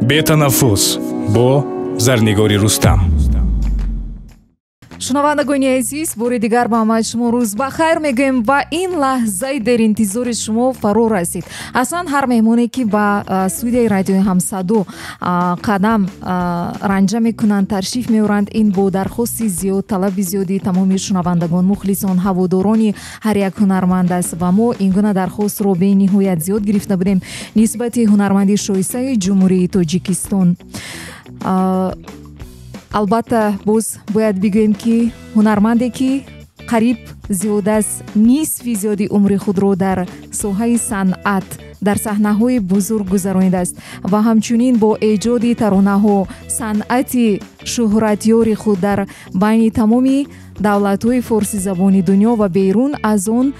Бетанаффус бо Зарнигори Рустам. Шунавандагони азиз, бори дигар ба ҳамаи шумо рӯз ба хайр мегӯем ва ин лаҳзаи деринтизори шумо фаро расид. Аслан ҳар меҳмоне, ки ба студияи радиои Ҳамсадо қадам ранҷа мекунанд, ташриф меоранд, ин бо дархости зиёд, талаби зиёди тамоми шунавандагон, мухлисон, ҳаводорони ҳар як ҳунарманд аст ва мо ин гуна дархостро бениҳоят зиёд гирифта будем нисбати ҳунарманди шоистаи Ҷумҳурии Тоҷикистон. Албатта, боз бояд бигӯем, ки ҳунарманде, ки қариб зиёд аз нисфи зиёди умри худро дар соҳаи санъат, дар саҳнаҳои бузург гузаронидааст ва ҳамчунин бо эҷоди таронаҳо санъати шӯҳратёри худ дар байни тамоми давлатҳои форсизабони дунё ва берун аз он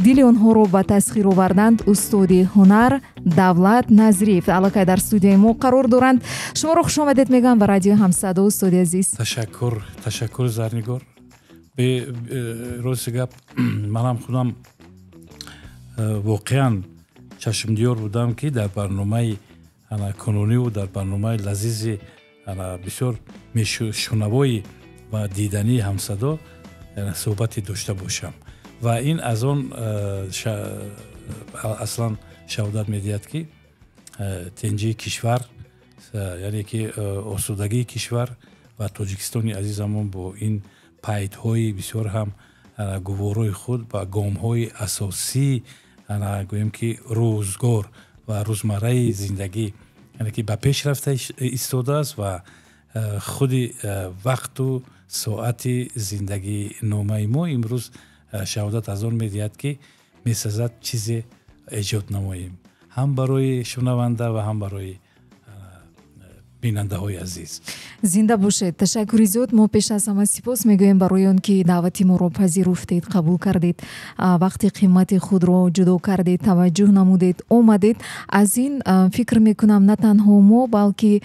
дили онҳоро ба тасхир оварданд, устоди ҳунар Давлат Назриев аллакай дар студияи мо қарор доранд. Шуморо хушомадед мегӯям ба радиои Ҳамсадо, устоди азиз. Ташаккур, ташаккур, Зарнигор. Рости гап, манам худам воқеан чашмдиёр будам, ки дар барномаи кунуниву дар барномаи лазизи бисёр мешунавои ва дидании Ҳамсадо суҳбате дошта бошам ва ин аз он аслан шаҳодат медиҳад, ки тинҷии кишвар, яъне ки осудагии кишвар ва Тоҷикистони азизамон бо ин пайтҳои бисёр ҳам гуворои худ ба гомҳои асосӣ, гӯем ки рӯзгор ва рӯзмарраи зиндагӣ, яъне ки ба пеш рафта истодааст ва худи вақту соати зиндагиномаи мо имрӯз шаҳодат аз он медиҳад, ки месазад чизе эҷод намоем ҳам барои шунаванда ва ҳам барои бинандаҳои азиз. Зинда бошед, ташаккури зиёд. Мо пеш аз ҳама сипос мегӯем барои он ки даъвати моро пазируфтед, қабул кардед, вақти қимати худро ҷудо кардед, таваҷҷӯҳ намудед, омадед. Аз ин фикр мекунам, на танҳо мо, балки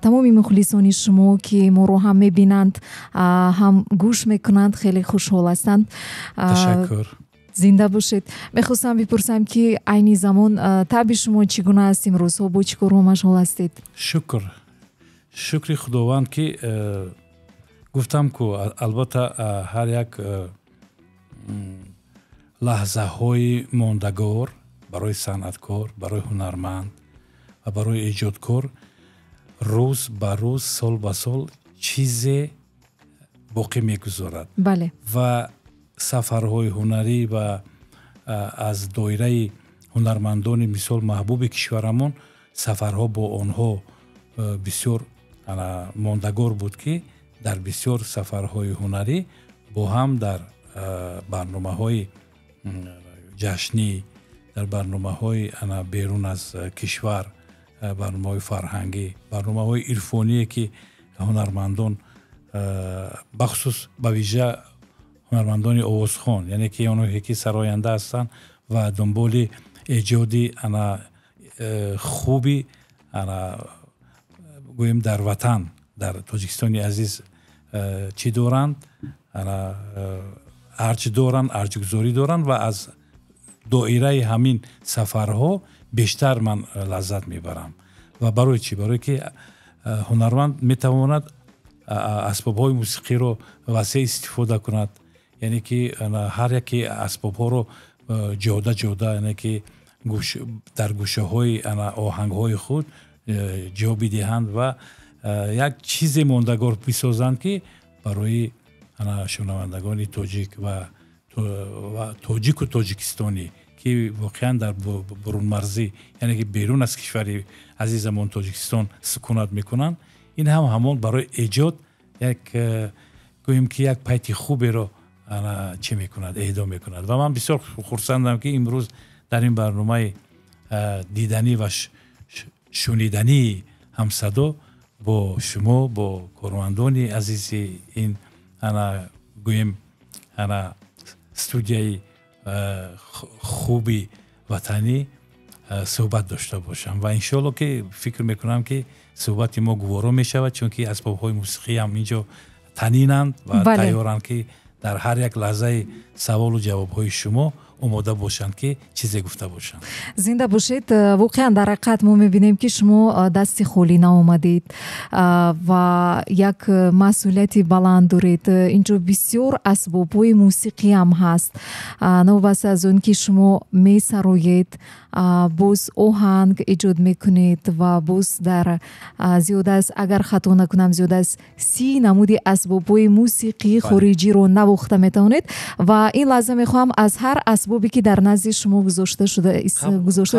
тамоми мухлисони шумо, ки моро ҳам мебинанд, ҳам гӯш мекунанд, хеле хушҳол ҳастанд. Ташаккур. Зинда бошед. Мехостам бипурсам, ки айни замон табъи шумо чӣ гуна аст, имрӯзҳо бо чӣ корҳо машғул ҳастед? Шукр, шукри Худованд, ки гуфтам ку, албатта, ҳар як лаҳзаҳои мондагор барои санъаткор, барои ҳунарманд ва барои эҷодкор рӯз ба рӯз, сол ба сол чизе боқӣ мегузорад. Ва сафарҳои ҳунарӣ ва аз доираи ҳунармандони, мисол, маҳбуби кишварамон, сафарҳо бо онҳо бисёр мондагор буд, ки дар бисёр сафарҳои ҳунарӣ бо ҳам дар барномаҳои ҷашнӣ, дар барномаҳои берун аз кишвар, барномаҳои фарҳангӣ, барномаҳои ирфоние, ки ҳунармандон, бахусус, ба вижа ҳунармандони овозхон, яъне ки онҳое ки сароянда ҳастанд ва дунболи эҷоди ана хуби, ана гӯем, дар ватан, дар Тоҷикистони азиз чӣ доранд, ана арҷ доранд, арҷгузорӣ доранд ва аз доираи ҳамин сафарҳо бештар ман лаззат мебарам. Ва барои чӣ? Барое ки ҳунарманд метавонад асбобҳои мусиқиро васеъ истифода кунад, яъне ки ҳар яке асбобҳоро ҷода ҷода, яъне ки дар гӯшаҳои оҳангҳои худ ҷо бидиҳанд ва як чизе мондагор бисозанд, ки барои шунавандагони тоҷик ва тоҷику тоҷикистонӣ, ки воқеан дар бурунмарзӣ, яъне ки берун аз кишвари азизамон Тоҷикистон сукунат мекунанд, ин ҳам ҳамон барои эҷод як, гӯем ки, як пайти хуберо чӣ мекунад, эҳдо мекунад. Ва ман бисёр хурсандам, ки имрӯз дар ин барномаи диданӣ ва шунидании Ҳамсадо бо шумо, бо кормандони азизи ин, ана гӯем, ана студияи хуби ватанӣ суҳбат дошта бошам. Ва иншоалло, ки фикр мекунам, ки суҳбати мо гуворо мешавад, чунки асбобҳои мусиқӣ ҳам инҷо танинанд ва тайёранд, ки дар ҳар як лаҳзаи саволу ҷавобҳои шумо омода бошанд ки чизе гуфта бошанд. Зинда бошед. Воқеан дар ҳақиқат мо мебинем ки шумо дасти холӣ наомадед ва як масъулияти баланд доред. Инҷо бисёр асбобҳои мусиқӣ ҳам ҳаст. Новобаста аз он ки шумо месароед, боз оҳанг эҷод мекунед ва боз дар зиёда аз, агар хато накунам, зиёда аз 30 намуди асбобҳои мусиқии хориҷиро навохта метавонед. Ва ин лаҳза мехоҳам аз ҳар асбобе ки дар назди шумо гузошта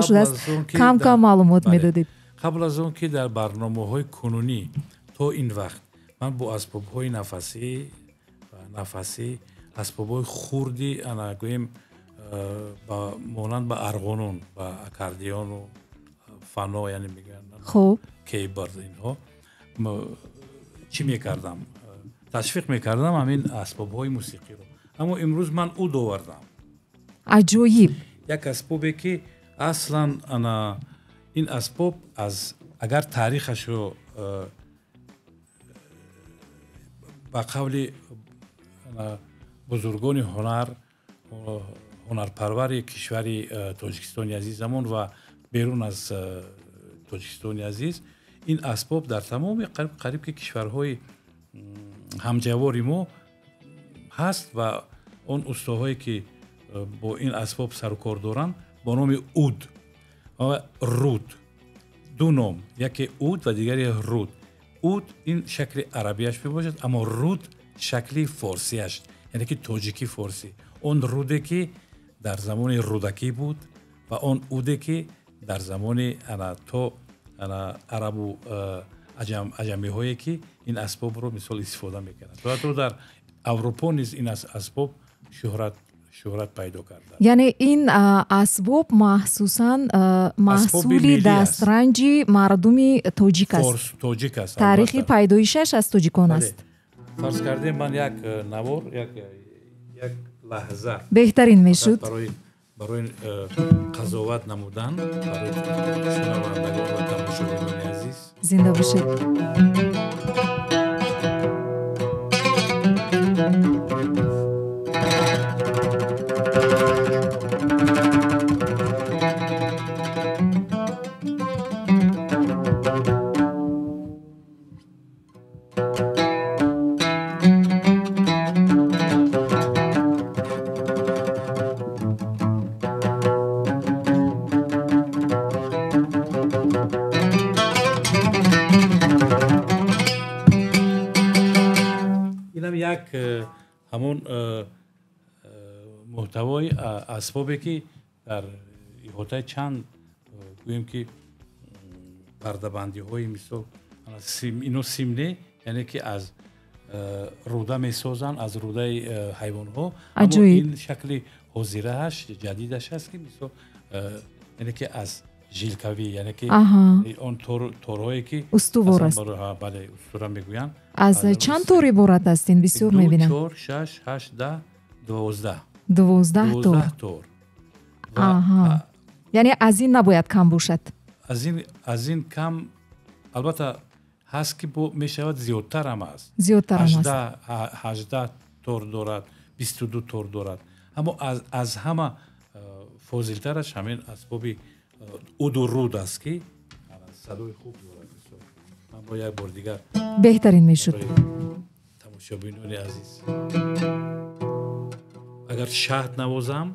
шудааст кам-кам маълумот медодед. Қабл аз он ки дар барномаҳои кунунӣ то ин вақт ман бо асбобҳои нафасӣ, асбобҳои хурди, ана гӯем, монанд ба арғонун, ба аккордеону фано, яъне мегӯянд кейборд, инҳо чӣ мекардам? Ташвиқ мекардам ҳамин асбобҳои мусиқиро. Аммо имрӯз ман уд овардам. Аҷоиб! Як асбобе ки аслан ана ин асбоб аз агар таърихашро ба қавли бузургони ҳунар, ҳунарпарвари кишвари Тоҷикистони азизамон ва берун аз Тоҷикистони азиз, ин асбоб дар тамоми қариб ки кишварҳои ҳамҷавори мо ҳаст ва он устоҳое ки бо ин асбоб сарукор доранд бо номи уд ва руд, ду ном, яке уд ва дигаре руд. Уд ин шакли арабияш мебошад, аммо руд шакли форсияш, яъне ки тоҷики форсӣ. Он руде ки дар замони Рудакӣ буд ва он уде ки дар замони то арабу аҷамиҳое ки ин асбобро мисол истифода мекарданд. То дар Аврупо низ ин асбоб шӯҳрат пайдо кардааст. Яъне ин асбоб махсусан маҳсули дастранҷи мардуми тоҷик аст. Тоҷик аст. Таърихи пайдоишаш аз тоҷикон аст. Фарз кардем ман як навор, як лаҳза беҳтарин мешуд барои қазоват намудан барои шунавандагон ва тамошобинони азиз. Зинда бошед. Як ҳамон муҳтавои асбобе ки дар иҳотаи чанд гӯем ки пардабандиҳои мисол ино симне, яъне ки аз руда месозанд, аз рудаи ҳайвонҳо. Аммо ин шакли ҳозирааш, ҷадидаш аст ки мисол яъне ки аз жилкавӣ, яъне ки он торҳое ки устувор аст. Бале, устура мегӯянд. Аз чанд тор иборат аст ин? Бисёр мебинам. 2, 4, 6, 8, 10, 12. 12 тор. Тор. Яъне аз ин набояд кам бошад. Аз ин кам албатта ҳаст ки мешавад зиёдтарам аст. Зиёдтарам аст. 18 тор дорад, 22 тор дорад. Аммо аз ҳама фозилтараш ҳамин асбоби уду руд аст ки садои хуб дорад. Ман бо як бор дигар беҳтарин мешуд. Тамошобинони азиз, агар шаҳд навозам,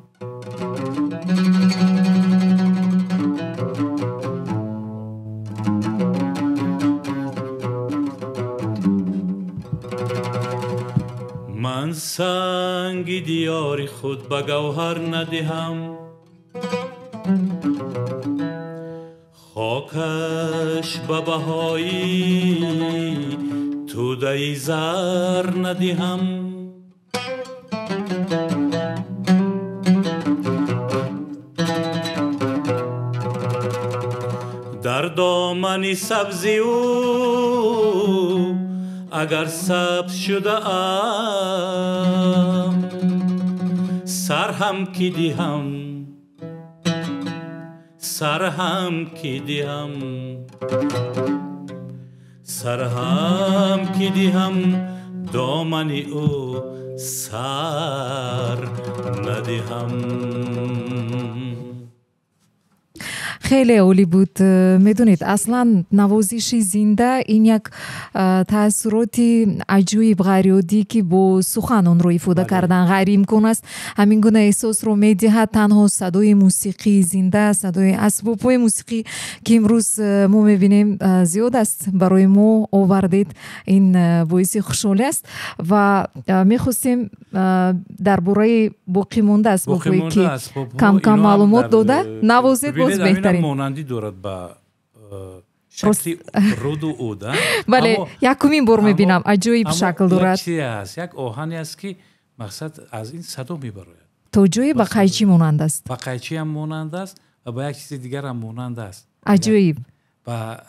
ман санги диёри худ ба гавҳар надиҳам, хокаш ба баҳои тӯдаи зар надиҳам. Дар домани сабзи ӯ агар сабз шудаам, сарҳам ки диҳам, сарҳам ки диҳам, сарҳам ки диҳам, домани ӯ Сар надиҳам. Хеле олӣ буд. Медонед, аслан навозиши зинда ин як таассуроти аҷоиб, ғайриоддӣ, ки бо сухан онро ифода кардан ғайриимкон аст. Ҳамин гуна эҳсосро медиҳад танҳо садои мусиқии зинда, садои асбобҳои мусиқӣ, ки имрӯз мо мебинем, зиёд аст, барои мо овардед. Ин боиси хушҳолӣ аст ва мехостем дар бораи боқимонда асбобҳое, ки кам-кам маълумот дода, навозед, боз беҳтарин. Монандӣ дорад ба шакли руду уд. Бале, якумин бор мебинам, аҷоиб шакл дорад. Чизе аст, як оҳане аст, ки мақсад аз ин садо мебарояд. То ҷое ба қайчӣ монанд аст. Ба қайчиам монанд аст ва ба як чизи дигарам монанд аст. Аҷоиб. Ба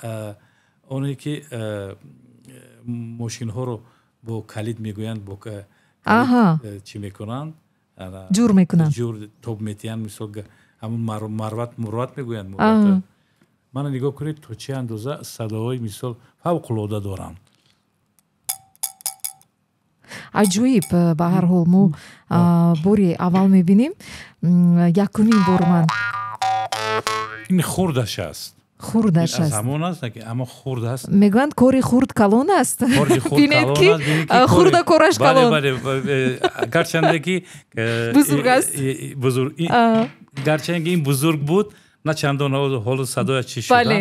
оне ки мошинҳоро бо калид мегӯянд, бо чӣ мекунанд, ҷур мекунанд, ҷур тоб метиҳанд, мисол ҳамун марват, мурват мегӯянд. Мана нигоҳ кунед, то чӣ андоза садоҳои мисол фавқулода доранд. Аҷоиб. Ба ҳар ҳол мо бори аввал мебинем, якумин бор ман. Ин хурдаш аст. Хурдаш аст. Аз ҳамон аст, аммо хурд аст. Мегӯянд, кори хурд калон аст. Бинед, ки хурда кораш калон. Бале, гарчанде ки бузург аст. Бузург. Гарчанде ки ин бузург буд, на чандон ҳоло садояш чӣ шуд. Бале.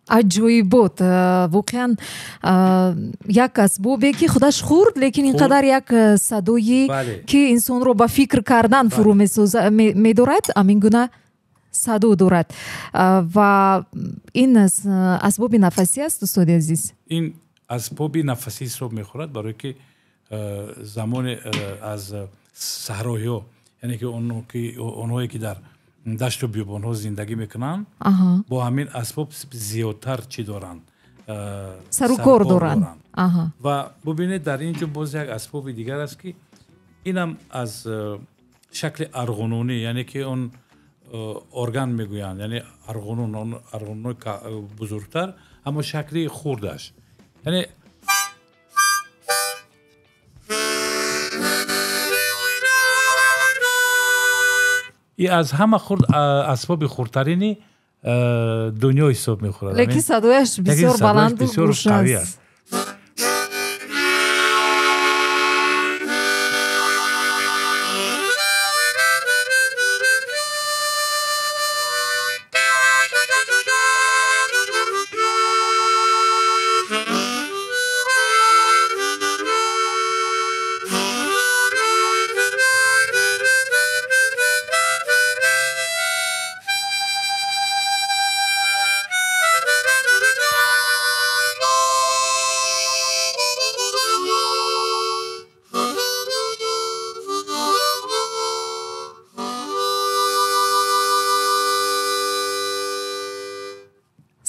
Аҷоибот. Воқеан як асбобе, ки худаш хурд, лекин ин қадар як садое, ки инсонро ба фикр кардан фурӯ медорад, ҳамин гуна садо дорад. Ва ин асбоби нафасӣ аст, устоди азиз? Ин асбоби нафасӣ ҳисоб мехӯрад, барое ки замоне аз саҳроҳиҳо, яъне ки онҳое ки дар дашту биёбонҳо зиндагӣ мекунанд, бо ҳамин асбоб зиёдтар чӣ доранд, сарукор доранд. Ва бубинед, дар ин ҷо боз як асбоби дигар аст, ки инам аз шакли арғунонӣ, яъне ки он орган мегӯянд, яъне арғунон, он арғунони бузургтар, аммо шакли хурдаш, яъне и аз ҳама хурд, асбоби хурдтарини дунё ҳисоб мехӯрад. Лекин садояш бисёр баланду гӯш аст.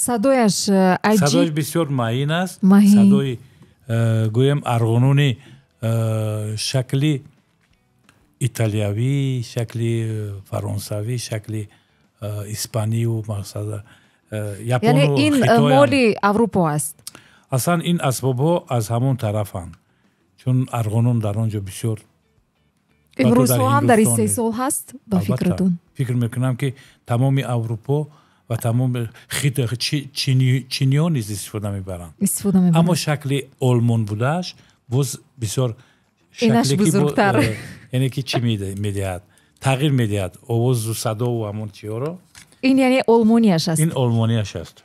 Садояш аҷиб. Садояш бисёр маҳин аст. Садои гӯем арғунони шакли италиявӣ, шакли фаронсавӣ, шакли испанию мақсад яъне ин моли Аврупо аст. Аслан ин асбобҳо аз ҳамон тарафанд, чун арғунон дар он ҷо бисёр. Имрӯзҳо ҳам дар истеҳсол ҳаст, ба фикратон? Фикр мекунам, ки тамоми Аврупо ва тамоми чиниҳо низ истифода мебаранд. Аммо шакли олмон будааш боз бисёр инаш бузургтар, яъне ки чӣ медиҳад, тағйир медиҳад овозу садову ҳамон чиҳоро. Ин яъне олмонияш аст. Ин олмонияш аст.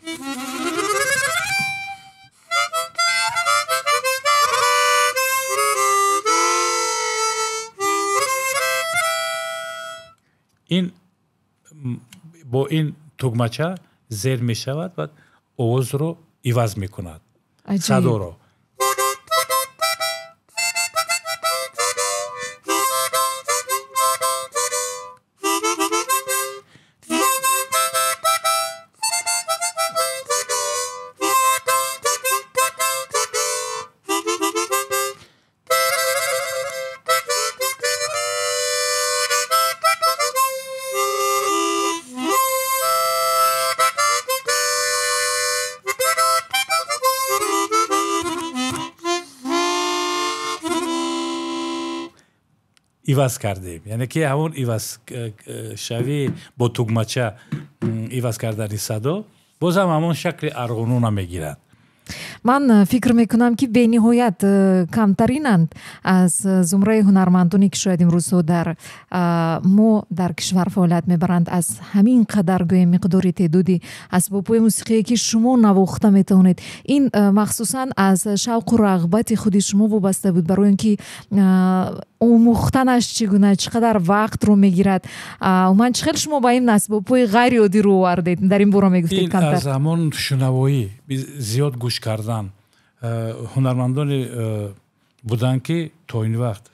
Ин бо ин тугмача зер мешавад ва овозро иваз мекунад, садоро. Иваз кардем, яъне ки ҳамон ивазшавӣ бо тугмача иваз кардани садо бозам ҳамон шакли арғунона мегирад. Ман фикр мекунам, ки бениҳоят камтаринанд аз зумраи ҳунармандоне, ки шояд имрӯзҳо дар мо дар кишвар фаъолият мебаранд, аз ҳамин қадар гӯем миқдори теъдоди асбобҳои мусиқие, ки шумо навохта метавонед. Ин махсусан аз шавқу рағбати худи шумо вобаста буд, барои он ки омӯхтанаш чӣ гуна, чӣ қадар вақтро мегирад? Умуман, чӣ хел шумо ба ин асбобҳои ғайриоддӣ рӯ овардед? Дар ин бора мегуфтед камтар. Аз ҳамон шунавоӣ, зиёд гӯш кардан. Ҳунармандоне буданд, ки то ин вақт,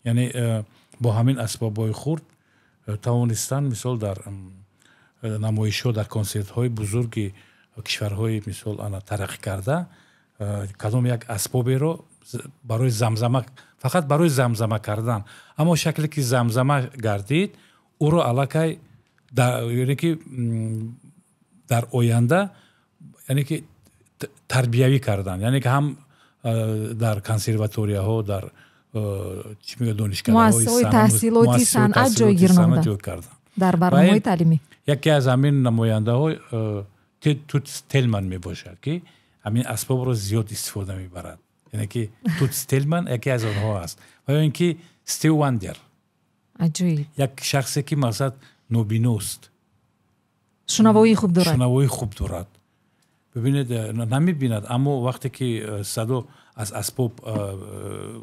яъне бо ҳамин асбобҳои хурд тавонистанд, мисол, дар намоишҳо, дар консертҳои бузурги кишварҳои, мисол, ана тараққӣ карда, кадом як асбоберо барои замзама, фақат барои замзама кардан, аммо шакле ки замзама гардид, ӯро аллакай, яъне ки дар оянда, яъне ки тарбиявӣ кардан, яъне ки ҳам дар консерваторияҳо, дар чӣ мегӯяд, донишкадаҳои муассисаҳои таҳсилоти санъат ҷойгир намуданд дар барномаҳои таълимӣ. Яке аз ҳамин намояндаҳо Тутс Телман мебошад, ки ҳамин асбобро зиёд истифода мебарад. Яъне ки Тутс Телман яке аз онҳо аст. Ва ё ин ки Стив Вандер. Аҷоиб. Як шахсе, ки мақсад нобиност. Шунавоии хуб дорад. Шунавоии хуб дорад. Бибинед, намебинад, аммо вақте ки садо аз асбоб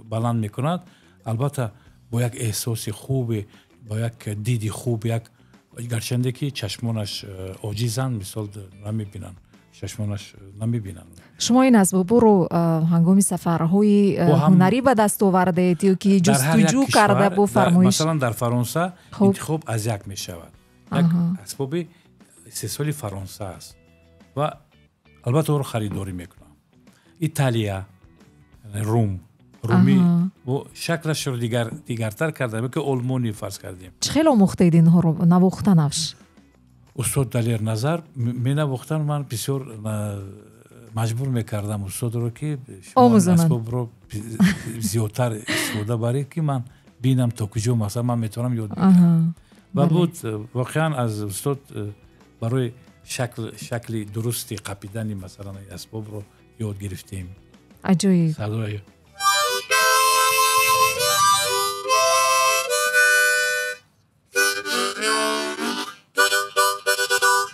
баланд мекунад, албатта бо як эҳсоси хубе, бо як диди хуб, як гарчанде ки чашмонаш оҷизанд, мисол, намебинанд, чашмонаш намебинанд. Шумо ин асбобҳоро ҳангоми сафарҳои ҳунарӣ ба даст овардаед ё ки ҷустуҷӯ карда бо фармоиш? Масалан, дар Фаронса интихоб аз як мешавад. Як асбоби истеҳсоли Фаронса аст ва албатта ӯро харидорӣ мекунам. Италия, Рум, румӣ шаклашро дигартар карда, ки олмонӣ фарз кардем. Чӣ хел омӯхтаед инҳоро навохтанаш? Устод Далер Назар менавохтан, ман бисёр маҷбур мекардам устодро, ки шумо асбобро зиёдтар истифода баред, ки ман бинам то куҷо масалан ман метавонам ёд бигирам. Ва буд воқеан аз устод барои шакли дурусти қапидани масалан асбобро ёд гирифтем. Аҷоиб. Садои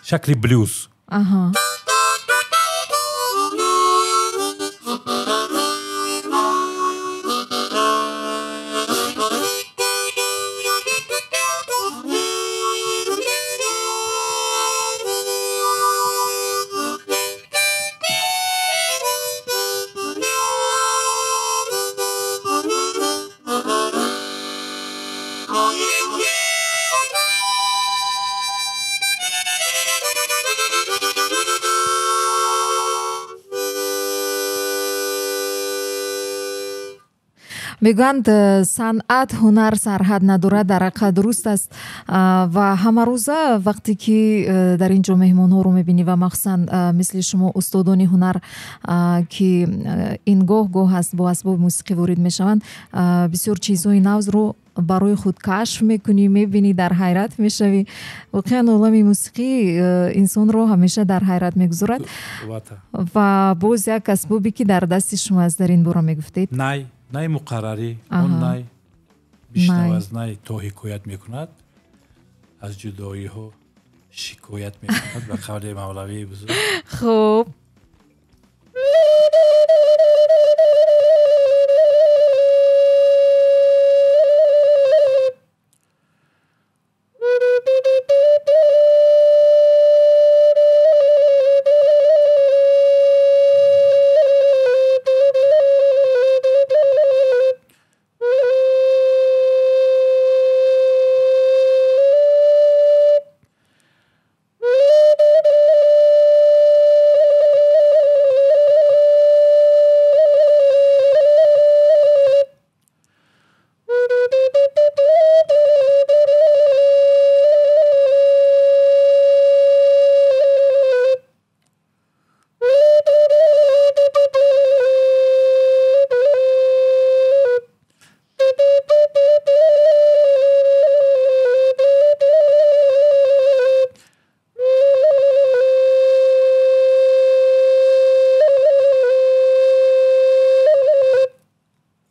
шакли блюз. Мегӯянд, санъат, ҳунар сарҳад надорад. Дар ҳақиқат дуруст аст. Ва ҳамарӯза вақте ки дар ин ҷо меҳмонҳоро мебинӣ ва махсусан мисли шумо устодони ҳунар, ки ин гоҳ гоҳ аст бо асбоби мусиқӣ ворид мешаванд, бисёр чизҳои навзро барои худ кашф мекунӣ, мебинӣ, дар ҳайрат мешавӣ. Воқеан олами мусиқӣ инсонро ҳамеша дар ҳайрат мегузорад. Ва боз як асбобе, ки дар дасти шумо аст, дар ин бора мегуфтед? Най, най муқаррарӣ. Он най бишнав, аз най то ҳикоят мекунад, аз ҷудоиҳо шикоят мекунад, ба қавли мавлавии бузург. Хуб.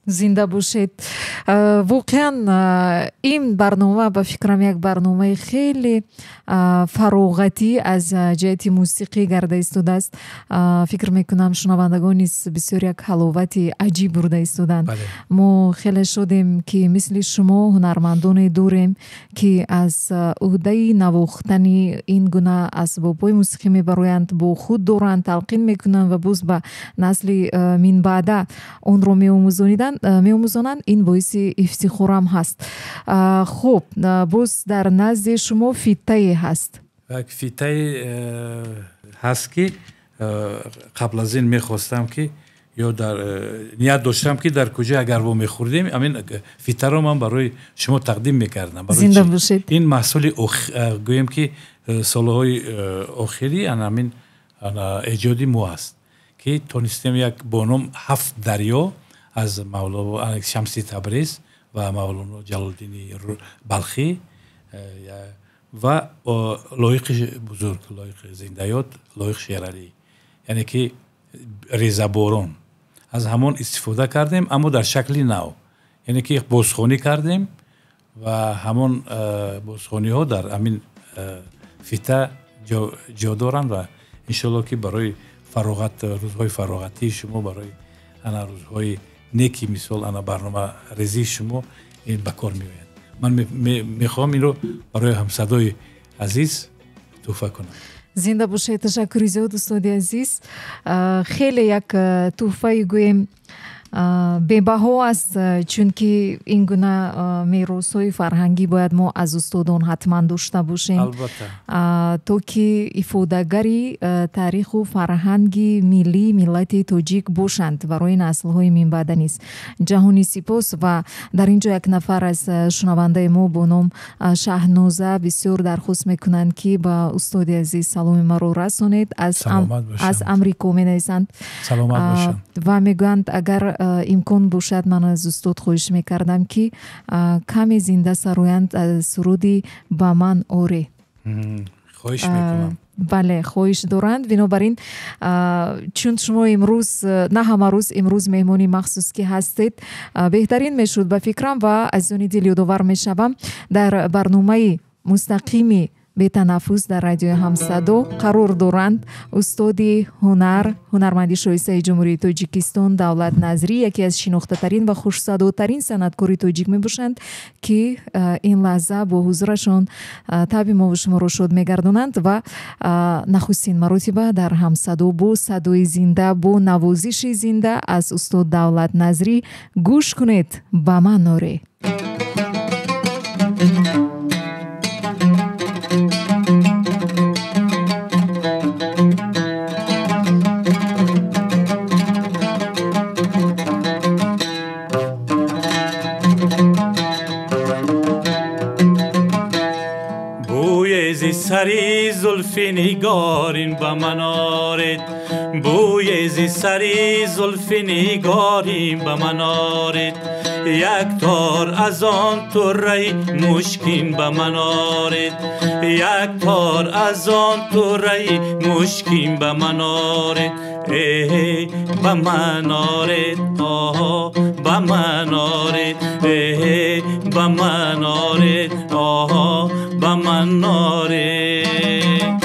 Зинда бошед. Воқеан ин барнома ба фикрам як барномаи хеле фароғатӣ аз ҷиҳати мусиқӣ гарда истодааст. Фикр мекунам шунавандагон низ бисёр як ҳаловати аҷиб бурда истоданд. Мо хеле шодем, ки мисли шумо ҳунармандоне дорем, ки аз уҳдаи навохтани ин гуна асбобҳои мусиқӣ мебароянд, бо худ доранд, талқин мекунанд ва боз ба насли минбаъда онро меомӯзонанд. Ин боиси ифтихорам ҳаст. Хуб, боз дар назди шумо фиттае ҳаст. Як фиттае ҳаст, ки қабл аз ин мехостам, ки ё дар ният доштам, ки дар куҷо агар во мехӯрдем, ҳамин фиттаро ман барои шумо тақдим мекардам. Зинда бошед. Ин маҳсули гӯем, ки солҳои охирӣ ҳамин эҷоди мо аст, ки тонистем як бо ном ҳафт дарё аз Мавлоно Шамси Табриз ва Мавлоно Ҷалолиддини Балхӣ ва Лоиқи бузург, Лоиқи зиндаёд, Лоиқ Шералӣ, яъне ки резаборон, аз ҳамон истифода кардем, аммо дар шакли нав, яъне ки бозхонӣ кардем ва ҳамон бозхониҳо дар ҳамин фита ҷо доранд ва иншоалло, ки барои фароғат, рӯзҳои фароғатии шумо, барои ана рӯзҳои неки, мисол, ана барномарезии шумо ин ба кор меояд. Ман мехоҳам инро барои ҳамсадои азиз тӯҳфа кунам. Зинда бошед, ташаккури зиёд, устоди азиз. Хеле як тӯҳфаи, гӯем, бебаҳо аст, чунки ин гуна меросҳои фарҳангӣ бояд мо аз устодон ҳатман дошта бошем, то ки ифодагари таъриху фарҳанги миллии миллати тоҷик бошанд барои наслҳои минбаъда низ. Ҷаҳони сипос. Ва дар ин ҷо як нафар аз шунавандаи мо бо ном Шаҳноза бисёр дархост мекунанд, ки ба устоди азиз саломи маро расонед. Аз Амрико менависанд ва мегӯянд, агар имкон бошад, ман аз устод хоҳиш мекардам, ки каме зинда сароянд суруди «Ба ман оре». Хоҳиш мекунам. Бале, хоҳиш доранд. Бинобар ин, чун шумо имрӯз на ҳама рӯз, имрӯз меҳмони махсус ки ҳастед, беҳтарин мешуд ба фикрам. Ва азизони дил, ёдовар мешавам, дар барномаи мустақими «Бетанаффус» дар радиои Ҳамсадо қарор доранд устоди ҳунар, ҳунарманди шоистаи Ҷумҳурии Тоҷикистон Давлат Назрӣ, яке аз шинохтатарин ва хушсадотарин санъаткори тоҷик мебошанд, ки ин лаҳза бо ҳузурашон табъи мову шуморо шод мегардонанд ва нахустин маротиба дар Ҳамсадо бо садои зинда, бо навозиши зинда аз устод Давлат Назрӣ гӯш кунед «Ба ман оре». Сари зулфи нигорин ба ман оред, бӯи зи сари зулфи нигорин ба ман оред, як тор аз он турраи мушкин ба ман оред, як тор аз он турраи мушкин ба ман оред, э ба ман оред, оҳо, ба ман оред, э ба ман оред, оҳо, ба ман оред.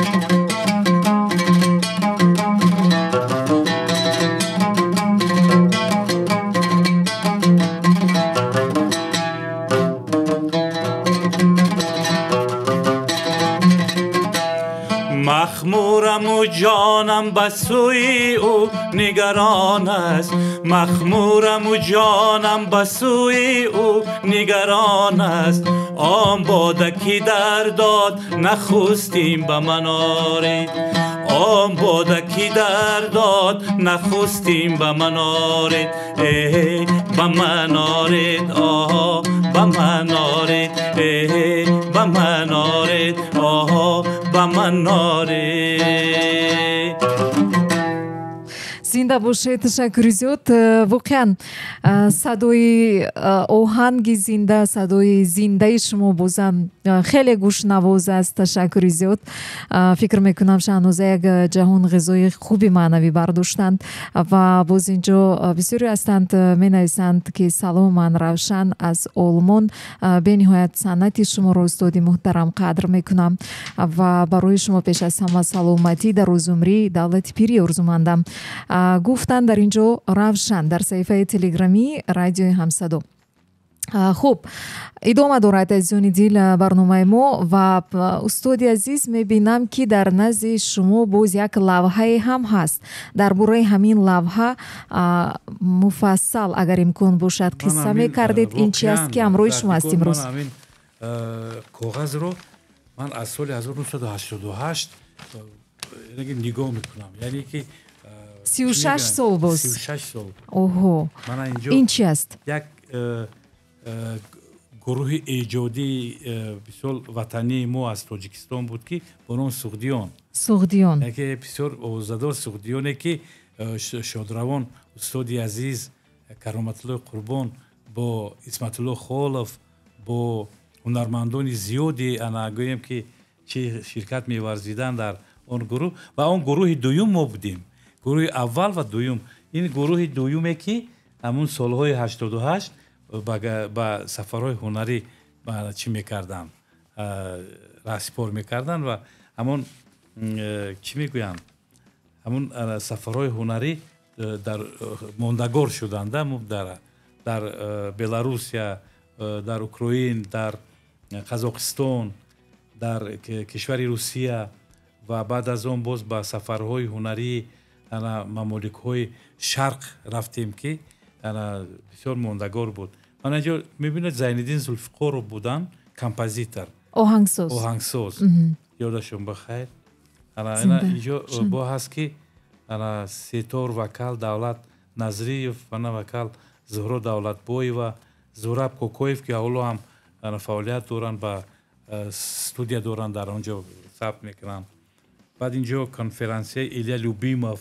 Махмураму ҷонам ба сӯи ӯ нигарон аст, махмураму ҷонам ба сӯи ӯ нигарон аст, он бода ки дар дод нахустин ба ман оред, он бода ки дар дод нахустин ба ман оред, э ба ман оред, оҳо, ба ман оред, э ба ман оред, оҳо, ба ман оред. Зинда бошед, ташаккури зиёд. Воқеан, садои оҳанги зинда, садои зиндаи шумо бозам Хеле гӯшнавоз аст, ташаккури зиёд. Фикр мекунам, Шаҳноза як ҷаҳон ғизои хуби маънавӣ бардоштанд. Ва боз инҷо бисёре ҳастанд, менависанд, ки салом, ман Равшан аз Олмон, бениҳоят санъати шуморо, устоди муҳтарам, қадр мекунам ва барои шумо пеш аз ҳама саломатӣ, дарозумрӣ, давлати пирӣ орзумандам, гуфтанд дар ин ҷо Равшан дар саҳифаи телеграмии Радиои Ҳамсадо. Хуб, идома дорад, азизони дил, барномаи мо. Ва, устоди азиз, мебинам, ки дар назди шумо боз як лавҳае ҳам ҳаст. Дар бораи ҳамин лавҳа муфассал, агар имкон бошад, қисса мекардед. Ин чи аст, ки ҳамроҳи шумо аст имрӯз? Ҳамин коғазро ман аз соли 1988 нигоҳ мекунам, яъне ки 36 сол боз. 36 сол. Оҳо, ин чи аст? Як гурӯҳи эҷодии бисёр ватании мо аз Тоҷикистон буд, ки бо номи Суғдиён. Суғдиён. Яке бисёр овозадор суғдиёне, ки шодравон устоди азиз Кароматуллои Қурбон бо Исматулло Холов, бо ҳунармандони зиёди, ана гӯем ки, чи ширкат меварзиданд дар он гурӯҳ. Ва он гурӯҳи дуюм мо будем, гурӯҳи аввал ва дуюм. Ин гурӯҳи дуюме, ки ҳамун солҳои 88 ба сафарҳои ҳунарӣ чӣ мекарданд, раҳсипор мекарданд. Ва ҳамон, чӣ мегӯянд, ҳамун сафарҳои ҳунарӣ дар мондагор шуданд дар Беларусия, дар Украин, дар Қазоқистон, дар кишвари Русия ва баъд аз он боз ба сафарҳои ҳунарии мамоликҳои Шарқ рафтем, ки бисёр мондагор буд. Мана инҷо мебинед, Зайниддин Зулфиқоров буданд, композитор. Оҳангсоз. Оҳангсоз, ёдашон бахайр. Инҷо бо ҳаст, ки ана сетор, вокал Давлат Назриев, ана вокал Зуҳро Давлатбоева, Зураб Кокоев, ки ҳоло ҳам фаъолият доранд, ба студия доранд, дар он ҷо сабт мекунанд. Баъд инҷо конферансия Илья Любимов,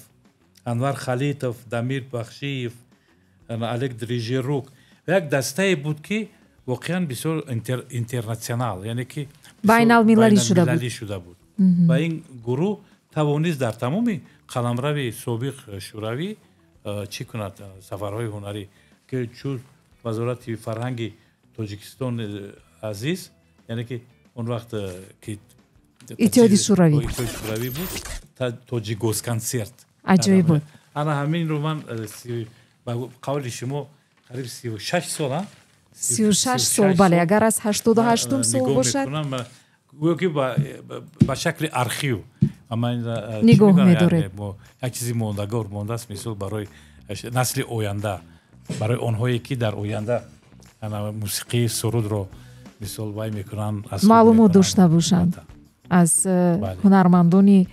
Анвар Халитов, Дамир Бахшиев, Олег Дрижерук. Як дастае буд, ки воқеан бисёр интернационал, яъне ки байналмилалӣ шуда буд. Шуда буд. Ва ин гурӯҳ тавонист дар тамоми қаламрави собиқ Шӯравӣ чӣ кунад, сафарҳои ҳунарӣ, ки чун Вазорати фарҳанги Тоҷикистон азиз, яъне ки он вақт ки Иттиҳоди Шӯравӣ. Иттиҳоди Шӯравӣ буд, Тоҷикгосконсерт. Аҷоиб буд. Ана ҳаминро ман, ба қавли шумо, қариб 36 сол. 36 сол, бале, агар аз 88-ум сол бошад. Гӯё ки ба шакли архив нигоҳ медоред. Як чизи мондагор мондааст, мисол, барои насли оянда, барои онҳое, ки дар оянда мусиқии сурудро, мисол, вай мекунанд. Маълумот дошта бошанд аз ҳунармандони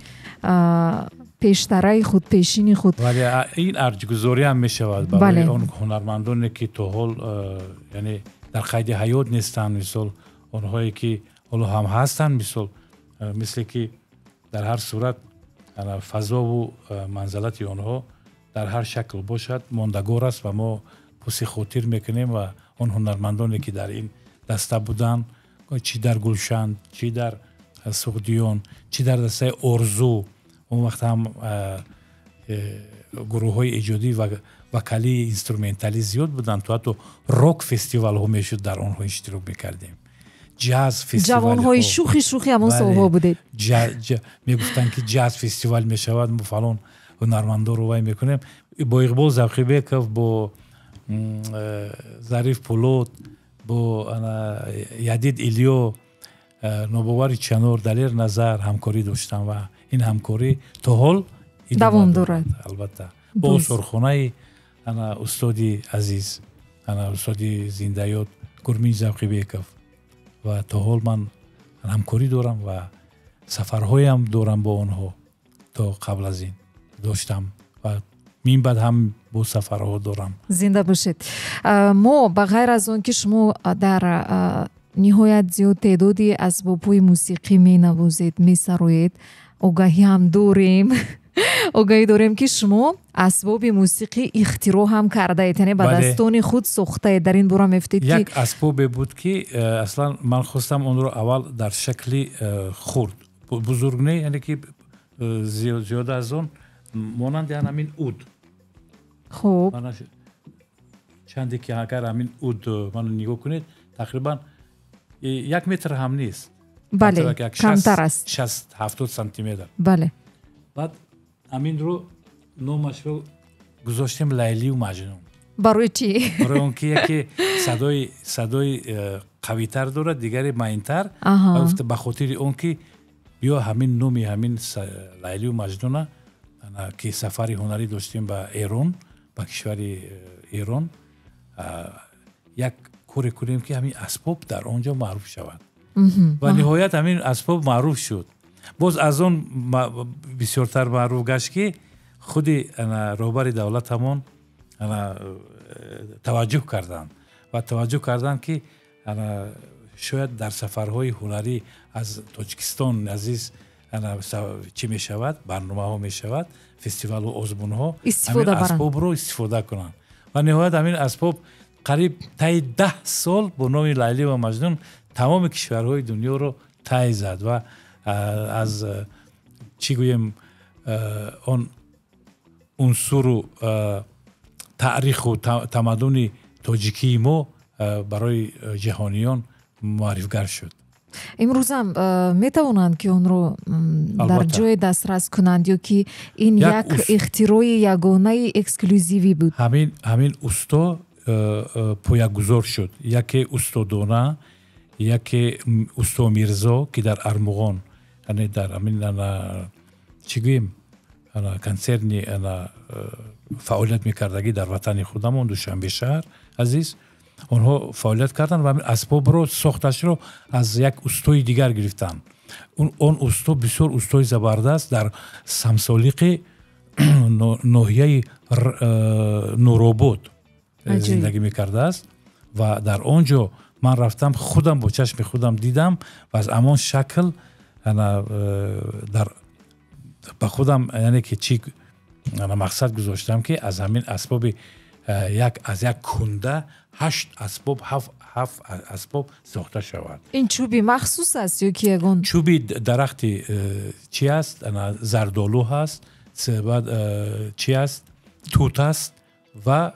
пештараи худ, пешини худ. Вале ин арҷгузорӣ ҳам мешавад барои он ҳунармандоне, ки то ҳол, яъне дар қайди ҳаёт нестанд, мисол, онҳое, ки ҳоло ҳам ҳастанд, мисол, мисле ки дар ҳар сурат фазову манзалати онҳо дар ҳар шакл бошад, мондагор аст ва мо пуси хотир мекунем. Ва он ҳунармандоне, ки дар ин даста буданд, чӣ дар Гулшан, чӣ дар Суғдиён, чӣ дар дастаи Орзу, он вақт ҳам гурӯҳҳои эҷодӣ ва вокалии инструменталӣ зиёд буданд, то ҳатто рок фестивалҳо мешуд, дар онҳо иштирок мекардем, ҷаз. Ҷавонҳои шухи шухи ҳамон солҳо будед. Мегуфтанд, ки ҷаз фестивал мешавад, мо фалон ҳунармандоро вай мекунем, бо Иқбол Завқибеков, бо Зариф Пулот, бо Ядид Илё, Нобовари Чанор, Далер Назар ҳамкорӣ доштам ва ин ҳамкорӣ то ҳол давом дорад. Албатта, бо осорхонаи ана устоди азиз, ана устоди зиндаёд Гурмин Завқибеков. Ва то ҳол ман ҳамкорӣ дорам ва сафарҳоям дорам бо онҳо, то қабл аз ин доштам ва мин баъд ҳам бо сафарҳо дорам. Зинда бошед. Мо, ба ғайр аз он ки шумо дар ниҳоят зиёд теъдоди асбобҳои мусиқӣ менавозед, месароед, огаҳӣ ҳам дорем. Огаҳӣ дорем, ки шумо асбоби мусиқӣ ихтироъ ҳам кардаед, яъне ба дастони худ сохтаед. Дар ин бора мефтед ки як асбобе буд, ки аслан ман хостам онро аввал дар шакли хурд, бузург не, яъне ки зиёда аз он монанди ҳамин уд. Хуб. Чанде ки агар ҳамин уд мана нигоҳ кунед, тақрибан 1 метр ҳам нест. Бале, камтар аст. 60-70 сантиметр. Бале. Баъд ҳаминро номашро гузоштем Лайлию Маҷнун. Барои чӣ? Барои он ки яке садои қавитар дорад, дигаре маинтар. Ба хотири он ки биё ҳамин номи ҳамин Лайлию Маҷнуна, ки сафари ҳунарӣ доштем ба Эрон, ба кишвари Эрон, як коре кунем, ки ҳамин асбоб дар он ҷо маъруф шавад. Ва ниҳоят ҳамин асбоб маъруф шуд. Боз аз он бисёртар маъруф гашт, ки худи роҳбари давлатамон таваҷҷӯҳ карданд ва таваҷҷӯҳ карданд, ки шояд дар сафарҳои ҳунарӣ аз Тоҷикистон азиз чӣ мешавад, барномаҳо мешавад, фестивалу озмунҳо, ҳамин асбобро истифода кунанд. Ва ниҳоят ҳамин асбоб қариб таи 10 сол бо номи Лайли ва Маҷнун тамоми кишварҳои дунёро тай зад ва аз чӣ гӯем, он унсуру таъриху тамаддуни тоҷикии мо барои ҷаҳониён муаррифгар шуд. Имрӯзам метавонанд, ки онро дар ҷое дастрас кунанд ё ки ин як ихтирои ягонаи эксклюзивӣ буд? Ҳамин усто поягузор шуд. Яке устодона, яке усто Мирзо, ки дар Армуғон, яъне дар ҳамин, чӣ гӯем, консерни фаъолият мекардагӣ дар ватани худамон, Душанбе шаҳр азиз, онҳо фаъолият карданд ва асбобро сохташро аз як устои дигар гирифтанд. Он усто бисёр устои забардаст дар Самсолиқи ноҳияи Нуробод зиндагӣ мекардааст ва дар он ҷо ман рафтам, худам бо чашми худам дидам ва аз ҳамон шакл дар ба худам, яъне ки чӣ мақсад гузоштам, ки аз ҳамин асбоби як аз як кунда 8 асбоб, 7 асбоб сохта шавад. Ин чӯби махсус аст ё ки ягон чӯби дарахти чӣ аст, зардолу ҳаст, баъд чӣ аст, тут аст ва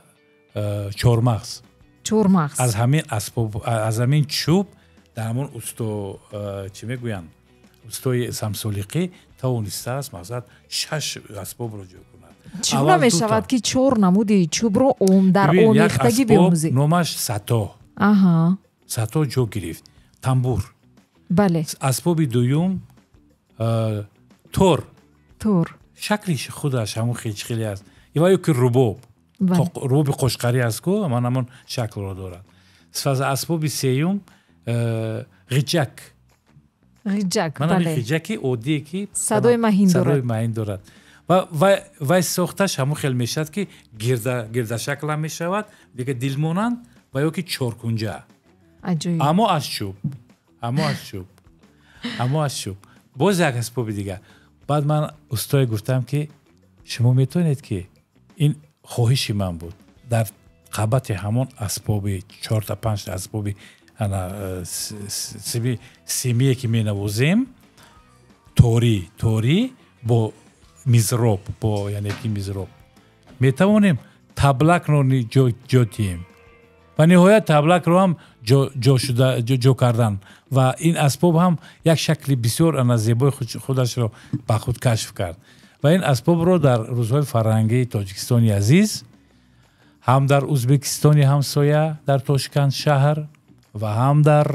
чормағз. Чормағз. Аз ҳамин асбоб, аз ҳамин чӯб дар ҳамон усто, чӣ мегӯянд, устои самсолиқӣ тавонистааст мақсад 6 асбобро ҷо кунад. Чӣ гуна мешавад, ки 4 намуди чӯбро дар омехтагӣ биомӯзӣ? Номаш сато. Сато ҷо гирифт. Тамбур. Бале. Асбоби дуюм тор. Тор. Шакли худаш ҳамон хеле аст. Ва ё ки рубоб. Рубоби қошқарӣ аст ку, ман ҳамон шаклро дорад. Асбоби сеюм ғиҷак. Ғиҷак, бале. Ман ғиҷаки оддие, ки садои маҳин дорад. Садои маҳин дорад. Ва вай сохташ ҳамон хел мешавад, ки гирдашаклам мешавад, дига дилмонанд ва ё ки чоркунҷа. Аммо аз чӯб, аммо аз чӯб, аммо аз чӯб. Боз як асбоби дигар. Баъд ман устое гуфтам, ки шумо метавонед, ки ин хоҳиши ман буд, дар қабати ҳамон асбоби 4 та 5 та асбоби симие, ки менавозем, торӣ бо мизроб, бо яъне ки мизроб метавонем таблакро ҷо диҳем. Ва ниҳоят таблакро ҳам ҷо кардан ва ин асбоб ҳам як шакли бисёр зебои худашро ба худ кашф кард. Ва ин асбобро дар рӯзҳои фарҳангии Тоҷикистони азиз, ҳам дар Ӯзбекистони ҳамсоя, дар Тошканд шаҳр ва ҳам дар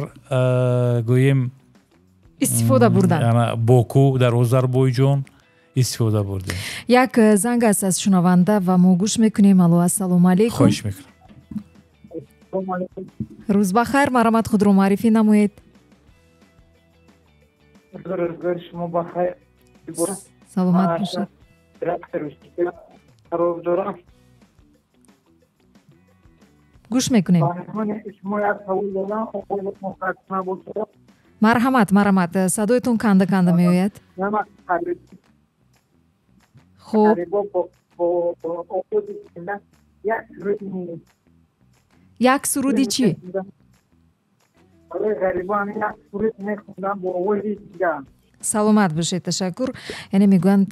гӯем истифода бурдан, Боку, дар Озарбойҷон истифода бурдем. Як занг аст аз шунаванда ва мо гӯш мекунем. Алло, ассалому алайкум. Хоҳиш мекунам. Рӯз ба хайр, марҳамат, худро муаррифӣ намоед. Рӯзгори шумо ба хайр. Саломат бошед. Қарор дорам. Гӯш мекунем. Шумо як савол дорам. Марҳамат, марҳамат, садоятон канда канда меояд. Хуб, як суруди чӣ? Саломат бошед, ташаккур. Яъне мегӯянд,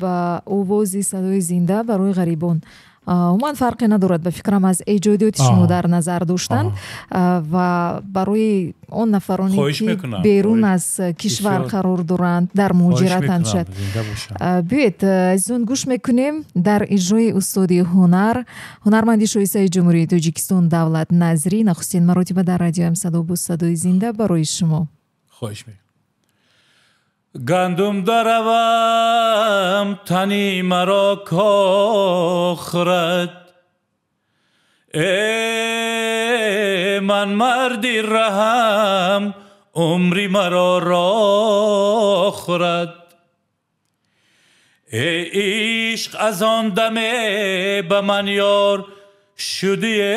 ба овози садои зинда барои ғарибон. Умуман фарқе надорад, ба фикрам, аз эҷодиёти шумо дар назар доштанд ва барои он нафароне, ки берун аз кишвар қарор доранд, дар муҳоҷиратанд шояд. Биёед, азизон, гӯш мекунем дар иҷрои устоди ҳунар, ҳунарманди шоистаи Ҷумҳурии Тоҷикистон Давлат Назрӣ, нахустин маротиба дар радиои Ҳамсадо бо садои зинда барои шумо. Хоҳиш мекунам. Гандум даравам, тани маро кохрад, э ман марди раҳам, умри маро ро хӯрад. Э ишқ, аз он даме ба ман ёр шудие,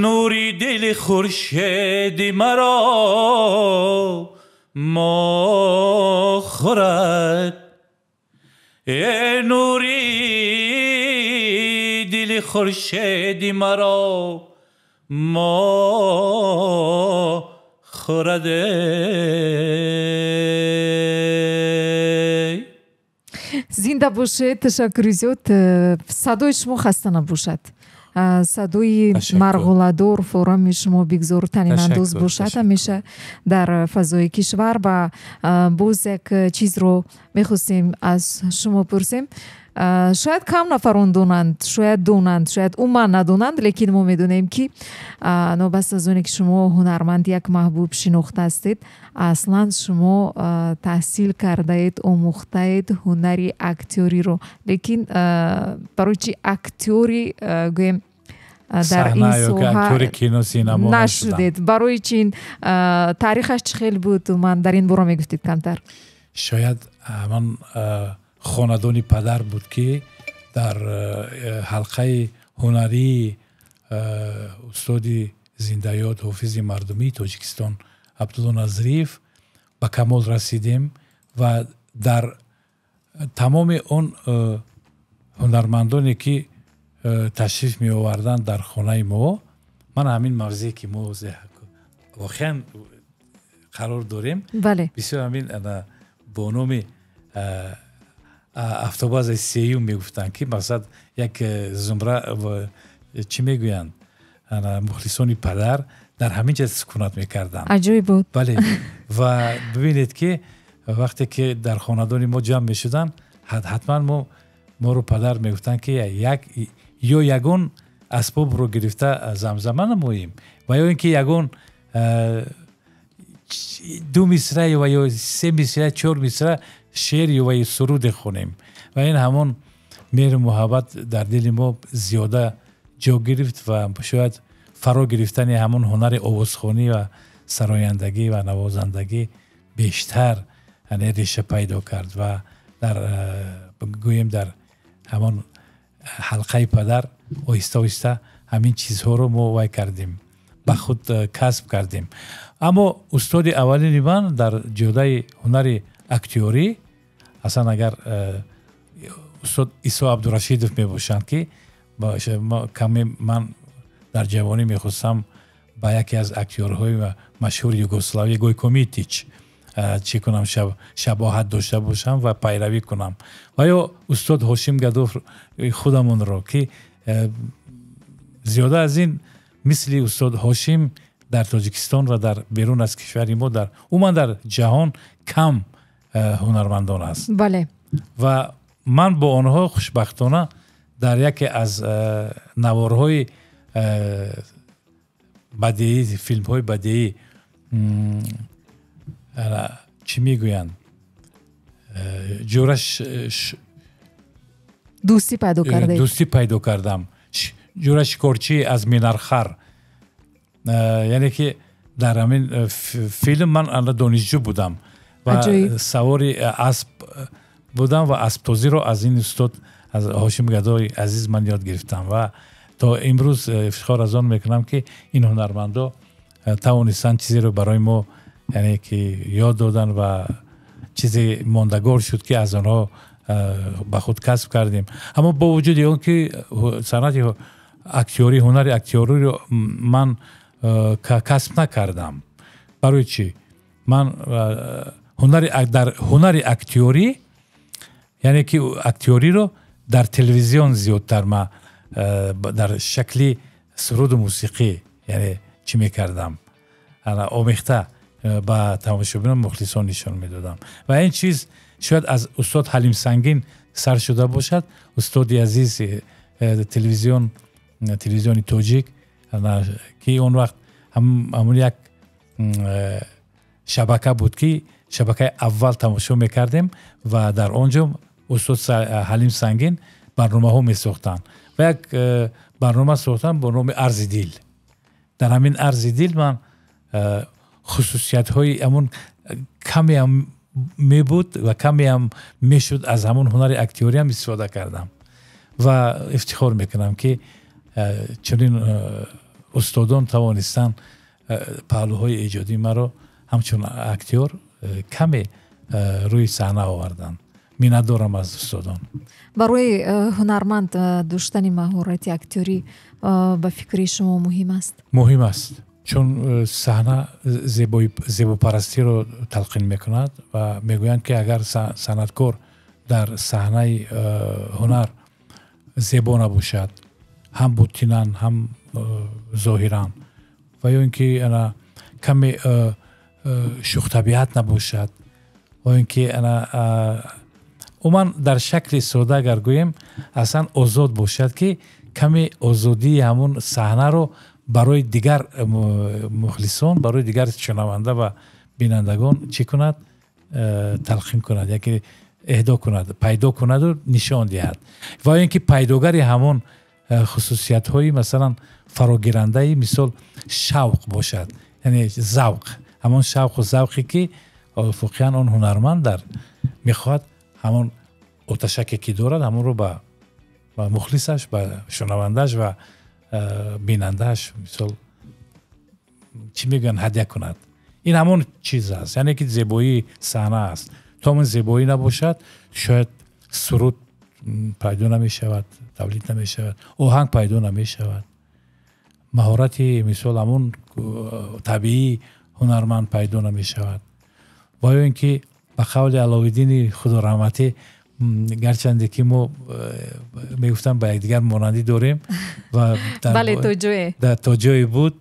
нури дили хуршеди маро мо хӯрад. Э нури дили хуршеди маро мо хӯрад. Зинда бошед, ташаккури зиёд. Садои шумо хаста набошад, садои марғуладор форами шумо бигзор танинандоз бошад ҳамеша дар фазои кишвар. Ва боз як чизро мехостем аз шумо пурсем. Шояд кам нафарон донанд, шояд донанд, шояд умуман надонанд, лекин мо медонем, ки новобаста аз оне ки шумо ҳунарманд як маҳбуб шинохта ҳастед, аслан шумо таҳсил кардаед, омӯхтаед ҳунари актёриро, лекин барои чи актёри, гӯем, дар ин соҳа нашудед? Барои чи ин таърихаш чӣ хел буд? Ман дар ин бора мегуфтед камтар. Шояд ман хонадони падар буд, ки дар ҳалқаи ҳунарии устоди зиндаёд, ҳофизи мардумии Тоҷикистон Абдулло Назриев ба камол расидем ва дар тамоми он ҳунармандоне, ки ташриф меоварданд дар хонаи мо, ман ҳамин мавзее, ки мо воқеан қарор дорем, бисёр ҳамин бо номи автобазаи сеюм мегуфтанд, ки мақсад як зумра, чӣ мегӯянд, мухлисони падар дар ҳамин ҷо сукунат мекарданд. Аҷоиб буд. Бале, ва бибинед, ки вақте ки дар хонадони мо ҷамъ мешуданд, ҳатман моро падар мегуфтанд, ки як ё ягон асбобро гирифта замзама намоем ва ё ин ки ягон ду мисра ва ё се мисра, чор мисра шеър ва ё суруде хонем. Ва ин ҳамон меҳру муҳаббат дар дили мо зиёда ҷо гирифт ва шояд фаро гирифтани ҳамон ҳунари овозхонӣ ва сарояндагӣ ва навозандагӣ бештар реша пайдо кард ва дар, гӯем, дар ҳамон ҳалқаи падар оҳиста оҳиста ҳамин чизҳоро мо вай кардем, ба худ касб кардем. Аммо устоди аввалини ман дар ҷодаи ҳунари актёрӣ аслан агар устод Исо Абдурашидов мебошанд, ки каме ман дар ҷавонӣ мехостам ба яке аз актёрҳои машҳури Югославия, Гойко Митич, чӣ кунам, шабоҳат дошта бошам ва пайравӣ кунам, ва ё устод Ҳошим Гадов худамонро, ки зиёда аз ин мисли устод Ҳошим дар Тоҷикистон ва дар берун аз кишвари мо, дар умуман дар ҷаҳон кам ҳунармандон аст. Ва ман бо онҳо хушбахтона дар яке аз наворҳои бадеӣ, филмҳои бадеӣ, чӣ мегӯянд, ҷӯраш дӯстӣ пайдо кардаед. Дӯстӣ пайдо кардам. Ҷӯра шикорчӣ аз Минархар, яъне ки дар ҳамин филм ман донишҷӯ будам ва савори асп будам ва асптозиро аз ин устод, аз Ҳошим Гадои азиз, ман ёд гирифтам ва то имрӯз ифтихор аз он мекунам, ки ин ҳунармандо Тавонистанд чизеро барои мо, яъне ки ёд додан ва чизе мондагор шуд, ки аз онҳо ба худ касб кардем. Аммо бо вуҷуди он ки санъати актёрӣ, ҳунари актёриро ман касб накардам. Барои чӣ? Ман дар ҳунари актёрӣ, яъне ки актёриро дар телевизион зиёдтар ма дар шакли суруду мусиқӣ, яъне чӣ мекардам, омехта ба тамошобинон, мухлисон нишон медодам. Ва ин чиз шояд аз устод Ҳалим Сангин сар шуда бошад, устоди азиз телевизиони тоҷик, ки он вақт ҳамон як шабака буд, ки шабакаи аввал тамошо мекардем ва дар он ҷо устод Ҳалим Сангин барномаҳо месохтанд ва як барнома сохтанд бо номи «Арзи дил». Дар ҳамин «Арзи дил» ман хусусиятҳои ҳамон камеам мебуд ва камеам мешуд, аз ҳамон ҳунари актёриам истифода кардам ва ифтихор мекунам, ки чунин устодон тавонистанд паҳлӯҳои эҷодии маро ҳамчун актёр каме рӯи саҳна оварданд. Миннатдорам аз устодон. Барои ҳунарманд доштани маҳорати актёрӣ ба фикри шумо муҳим аст? Муҳим аст, чун саҳна зебопарастиро талқин мекунад ва мегӯянд, ки агар санъаткор дар саҳнаи ҳунар зебо набошад, ҳам ботинан, ҳам зоҳиран, ва ё ин ки каме шӯхтабиат набошад, ва ин ки умуман дар шакли сода агар гӯем, аслан озод бошад, ки каме озодии ҳамун саҳнаро барои дигар мухлисон, барои дигар шунаванда ва бинандагон чӣ кунад, талқин кунад, яке эҳдо кунад, пайдо кунаду нишон диҳад, ва ин ки пайдогари ҳамон хусусиятҳои, масалан, фарогирандаи, мисол, шавқ бошад, яъне завқ, ҳамон шавқу завқе ки воқеан он ҳунарманд дар мехоҳад, ҳамон оташаке ки дорад, ҳамонро ба мухлисаш, ба шунавандааш ва бинандааш, мисол, чӣ мегӯянд, ҳадя кунад. Ин ҳамон чиз аст, яъне ки зебоии саҳна аст. То ҳамон зебоӣ набошад, шояд суруд пайдо намешавад, тавлид намешавад, оҳанг пайдо намешавад, маҳорати, мисол, ҳамон табиии ҳунарманд пайдо намешавад. Ва ё ин ки ба қавли Аловиддини худораҳматӣ, гарчанде ки мо мегуфтам, ба якдигар монандӣ дорем ва Бале, то ҷое. То ҷое буд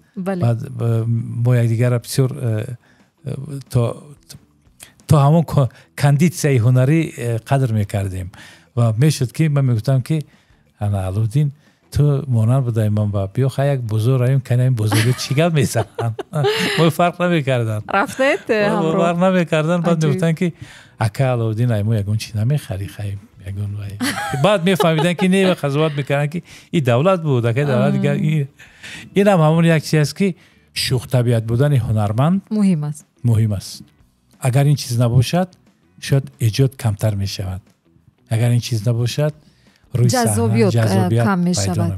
мо якдигарро бисёр то ҳамон кондитсияи ҳунарӣ қадр мекардем ва мешуд, ки ман мегуфтам, ки ана, Аловиддин, ту монанд будаи ман, ба биё, хай, як бозор равем, канаем, бозорӣ чӣ гап мезананд. Мо фарқ намекарданд. Рафтед? Фарқ намекарданд. Баъд мегуфтанд, ки ака Аловиддин, ай мо ягон чиз намехарӣ? Хай, ягон. Баъд мефаҳмиданд, ки не, қазоват мекарданд, ки и давлат буд, акай давлат. Инам ҳамон як чиз аст, ки шӯхтабиат будани ҳунарманд муҳим аст. Муҳим аст. Агар ин чиз набошад, шояд эҷод камтар мешавад. Агар ин чиз набошад, рӯи ҷаззобиёт кам мешавад.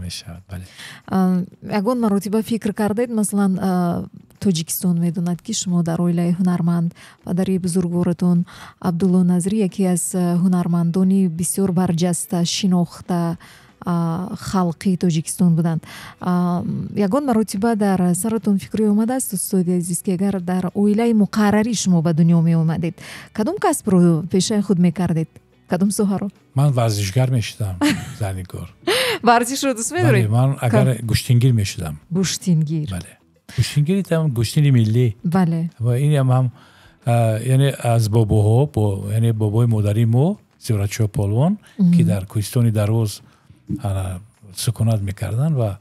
Ягон маротиба фикр кардед, масалан, Тоҷикистон медонад, ки шумо дар оилаи ҳунарманд, падари бузургворатон Абдулло Назрӣ яке аз ҳунармандони бисёр барҷаста, шинохта, халқи Тоҷикистон буданд. Ягон маротиба дар саратон фикре омадааст, устоди азиз, ки агар дар оилаи муқаррарӣ шумо ба дунё меомадед, кадом касбро пешаи худ мекардед, кадом соҳаро? Ман варзишгар мешудам, Зарнигор. Варзишро дӯст медоред? Ман агар гӯштингир мешудам. Гӯштингир? Бале, гӯштингири, гӯштини миллӣ. Ва инам ҳам, яъне аз бобоҳо, яъне бобои модари мо Зиёратшоҳ Полвон, ки дар кӯҳистони Дарвоз сукунат мекарданд ва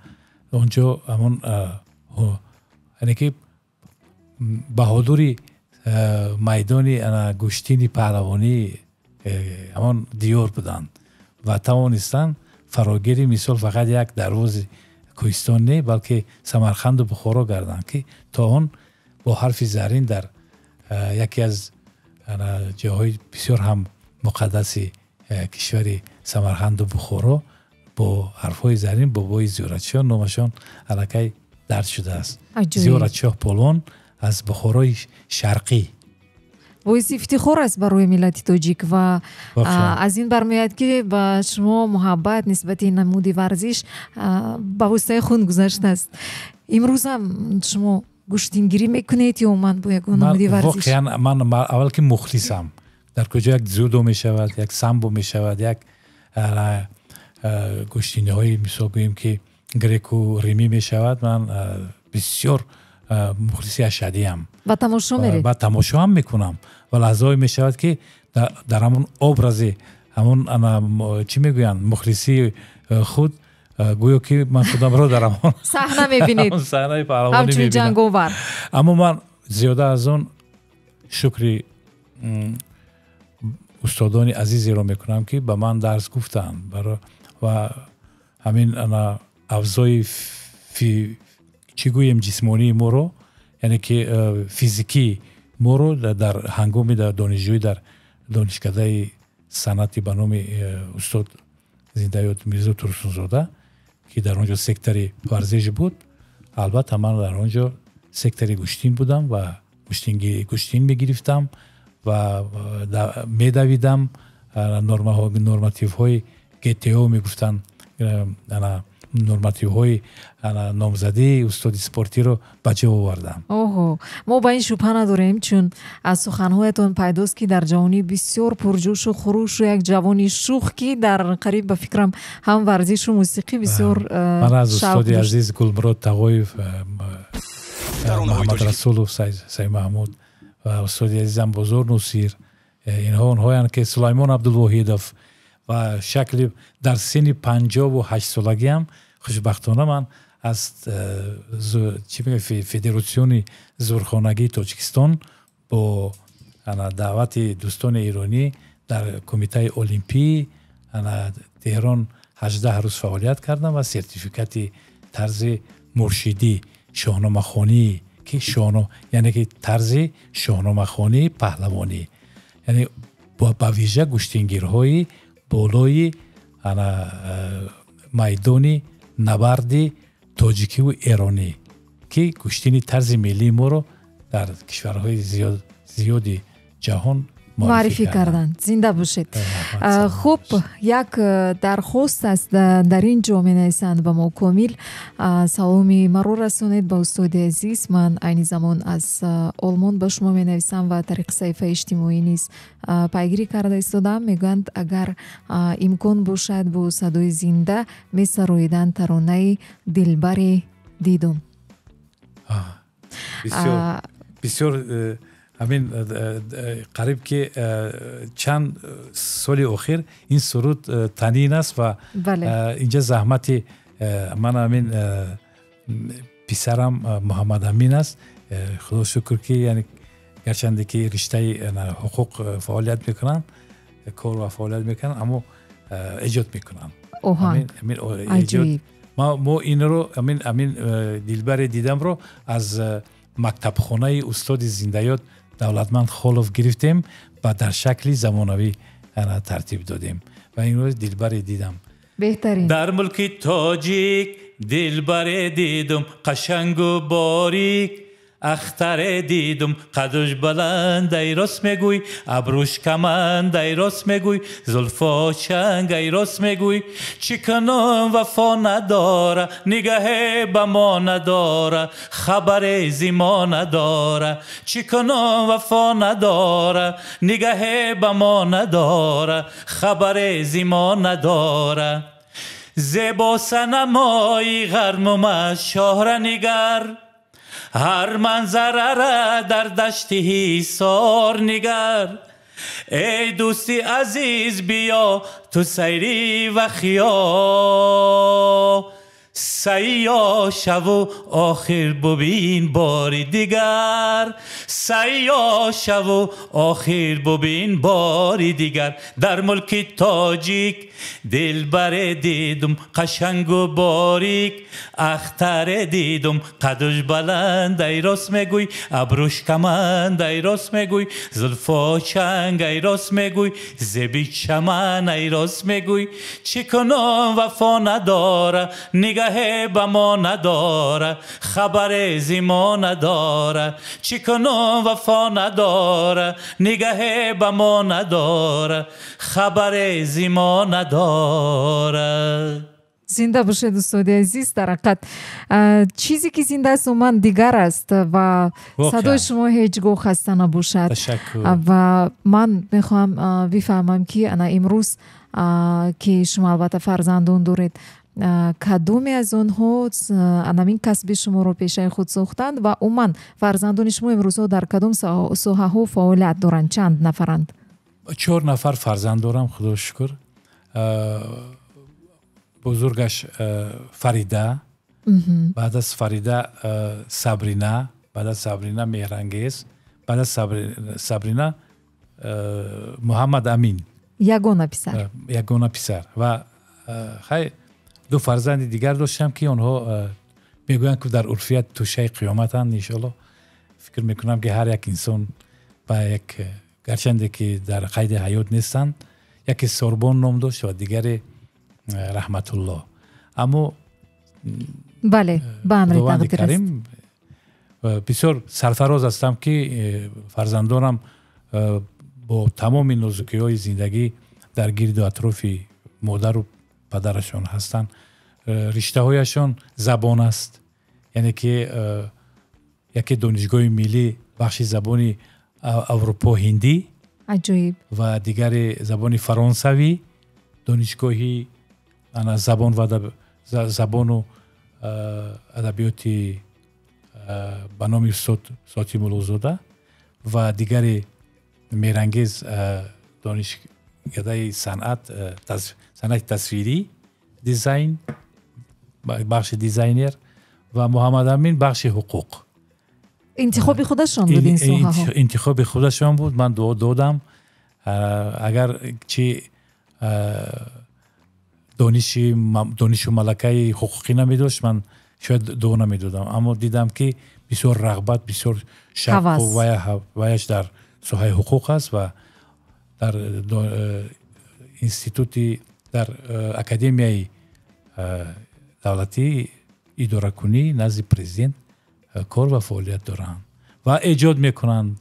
онҷо ҳамон, яъне ки баҳодури майдони гӯштини паҳлавонӣ ҳамон диёр буданд ва тавонистанд фарогири, мисол, фақат як Дарвози кӯҳистон не, балки Самарқанду Бухоро гарданд, ки то он бо ҳарфи зарин дар яке аз ҷоҳои бисёр ҳам муқаддаси кишвари Самарқанду Бухоро бо ҳарфҳои зарин бобои Зиёратшоҳ номашон аллакай дарҷ шудааст. Зиёратшоҳ Полвон аз Бухорои Шарқӣ. Боиси ифтихор аст барои миллати тоҷик ва аз ин бармеояд, ки ба шумо муҳаббат нисбати намуди варзиш ба воситаи хун гузаштааст. Имрӯзам шумо гӯштингирӣ мекунед ё умуман бо ягон намуди варзиш? Воқеан ман аввал ки мухлисам. Дар куҷо як дзюдо мешавад, як самбо мешавад, як гӯштиниҳои мисол гӯем ки греку римӣ мешавад, ман бисёр мухлиси ашадиам. Ба тамошо меред? Ба тамошо ҳам мекунам ва лаҳзаҳое мешавад, ки дар ҳамон образи ҳамон чӣ мегӯянд мухлисии худ гӯё ки ман худамро дар ҳамон саҳна мебинед, саҳнаи паҳлавонӣ ҳамчун мебинам. Ҷанговар. Аммо ман зиёда аз он шукри устодони азизеро мекунам, ки ба ман дарс гуфтанд ва ҳамин авзои чӣ гӯем ҷисмонии моро, яъне ки физикии моро дар ҳангоми дар донишҷӯӣ дар донишкадаи санъати ба номи устод зиндаёд Мирзо Турсунзода, ки дар он ҷо сектори варзиш буд, албатта ман дар он ҷо сектори гӯштин будам ва гӯштин мегирифтам ва медавидам. Нормативҳои ГТО мегуфтанд, нормативҳои номзадии устоди спортиро ба ҷо овардам. Оҳо, мо ба ин шубҳа надорем, чун аз суханҳоятон пайдост, ки дар ҷавонӣ бисёр пурҷӯшу хурушу як ҷавони шух, ки дар қариб ба фикрам ҳам варзишу мусиқӣ бисёр ман аз устоди азиз Гулмурод Тағоев, Муҳаммад Расулов, Саймаҳмуд ва устоди азизам Бозор Нусир, инҳо онҳоянд ки Сулаймон Абдулвоҳидов ва шакли дар синни 58 солагиам хушбахтона ман аз чӣ мегӯяд федератсиони зурхонагии Тоҷикистон бо даъвати дӯстони эронӣ дар Кумитаи Олимпӣ Теҳрон 18 рӯз фаъолият кардам ва сертификати тарзи муршидӣ шоҳномахонӣ, ки шоҳно, яъне ки тарзи шоҳномахонии паҳлавонӣ, яъне ба вижа гӯштингирҳои болои майдони набарди тоҷикиву эронӣ, ки гӯштини тарзи миллии моро дар кишварҳои зиёди ҷаҳон муаррифӣ карданд. Зинда бошед. Хуб, як дархост аст дар ин ҷо, менависанд ба мо Комил: саломи маро расонед ба устоди азиз, ман айни замон аз Олмон ба шумо менависам ва тариқи саҳифаи иҷтимоӣ низ пайгирӣ карда истодаам. Мегӯянд, агар имкон бошад, бо садои зинда месароиданд таронаи «Дилбаре дидум». Бисёр э, ҳамин э, э, қариб ки чанд соли охир ин суруд танин аст ва инҷа заҳмати ман ҳамин писарам Муҳаммадамин аст. Худо шукр, ки яъне гарчанде ки риштаи ҳуқуқ фаъолият мекунанд, кор ва фаъолият мекунанд, аммо эҷод мекунанд. Мо инро ҳамин «Дилбаре дидамро» аз мактабхонаи устоди зиндаёд Давлатманд Холов гирифтем ва дар шакли замонавӣ тартиб додем ва инро «Дилбаре дидам». Беҳтарин. Дар мулки тоҷик дилбаре дидум, қашангу борик ахтаре дидум, қадуш баланд, ай рост мегӯй, абрӯш каманд, ай рост мегӯй, зулфо чанг, ай рост мегӯй. Чӣ кунум, вафо надора, нигаҳе ба мо надора, хабаре зи мо надора. Чӣ кунум, вафо надора, нигаҳе ба мо надора, хабаре зи мо надора. Зебо санамои ғармума шоҳра нигар, ҳар манзарара дар дашти Ҳисор нигар. Эй дӯсти азиз, биё ту сайрӣ ва хиё сайё шаву охир бубин бори дигар, сайё шаву охир бубин бори дигар. Дар мулки тоҷик дилбаре дидум, қашангу борик ахтаре дидум, қадуш баланд, ай рост мегӯй, абрӯш каманд, ай рост мегӯй, зулфо чанг, ай рост мегӯй, зеби чаман, ай рост мегӯй. Чӣ кунум, вафо надора, нигаҳе Нигаҳе ба мо надора, хабаре зи мо надора, чӣ кунум вафо надора, нигаҳе ба мо надора, хабаре зи мо надора. Зинда бошед, устоди азиз. Дар ҳақиқат, чизе ки зинда аст, умуман дигар аст ва садои шумо ҳеҷ гоҳ хаста набошад. Ва ман мехоҳам бифаҳмам, ки ана имрӯз, ки шумо албатта фарзандон доред, кадоме аз онҳо анамин касби шуморо пешаи худ сохтанд ва умуман фарзандони шумо имрӯзҳо дар кадом соҳаҳо фаъолият доранд, чанд нафаранд? Чор нафар фарзанд дорам, худо шукр. Бузургаш Фарида, баъд аз Фарида Сабрина, баъд аз Сабрина Меҳрангез, баъд аз Сабрина Муҳаммад Амин. Ягона писар? Ягона писар. Ва хай, ду фарзанди дигар доштам, ки онҳо мегӯянд, ки дар урфият тӯшаи қиёматанд. Иншоалло, фикр мекунам, ки ҳар як инсон ба як, гарчанде ки дар қайди ҳаёт нестанд, яке Сорбон ном дошт ва дигаре Раҳматулло, аммо Бале, ба амри тақдир. Карим, бисёр сарфароз ҳастам, ки фарзандонам бо тамоми нозукиҳои зиндагӣ дар гирду атрофи модару падарашон ҳастанд. Риштаҳояшон забон аст, яъне ки яке Донишгоҳи миллӣ, бахши забони аврупо ҳиндӣ. Аҷоиб. Ва дигаре забони фаронсавӣ, донишгоҳи ана забон ва забону адабиёти ба номи устод Сотим Улуғзода, ва дигаре Мерангез донишкадаи санъат, санъати тасвирӣ, дизайн, бахши дизайнер, ва Муҳаммадамин бахши ҳуқуқ. Интихоби худашон буд ин соҳаҳо? Интихоби худашон буд. Ман дуо додам, агар чи донишу малакаи ҳуқуқӣ намедошт, ман шояд дуо намедодам, аммо дидам, ки бисёр рағбат, бисёр шавқу ваяш дар соҳаи ҳуқуқ аст ва дар институти, дар Академияи давлатии идоракунӣ назди президент кор ва фаъолият доранд ва эҷод мекунанд,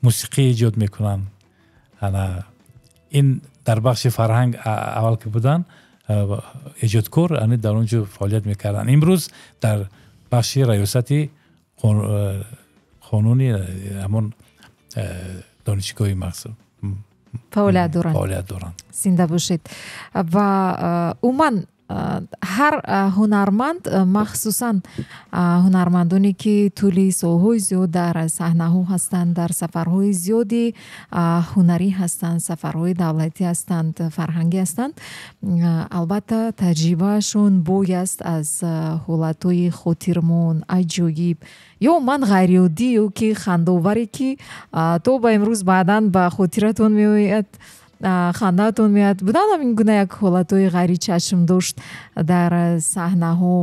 мусиқӣ эҷод мекунанд. Ин дар бахши фарҳанг аввал ки буданд эҷодкор, дар он ҷо фаъолият мекарданд. Имрӯз дар бахши раёсати қонуни ҳамон донишгоҳи махсус фаъолият доранд. Фаъолият доранд. Зинда бошед. Ва умуман ҳар ҳунарманд, махсусан ҳунармандоне, ки тӯли солҳои зиёд дар саҳнаҳо ҳастанд, дар сафарҳои зиёди ҳунарӣ ҳастанд, сафарҳои давлатӣ ҳастанд, фарҳангӣ ҳастанд, албатта таҷрибаашон бой аст аз ҳолатҳои хотирмон, аҷоиб ё умуман ғайриоддӣ ё ки хандоваре, ки то ба имрӯз баъдан ба хотиратон меояд, хандаатон меояд. Будан ҳамин гуна як ҳолатҳои ғайричашмдошт дар саҳнаҳо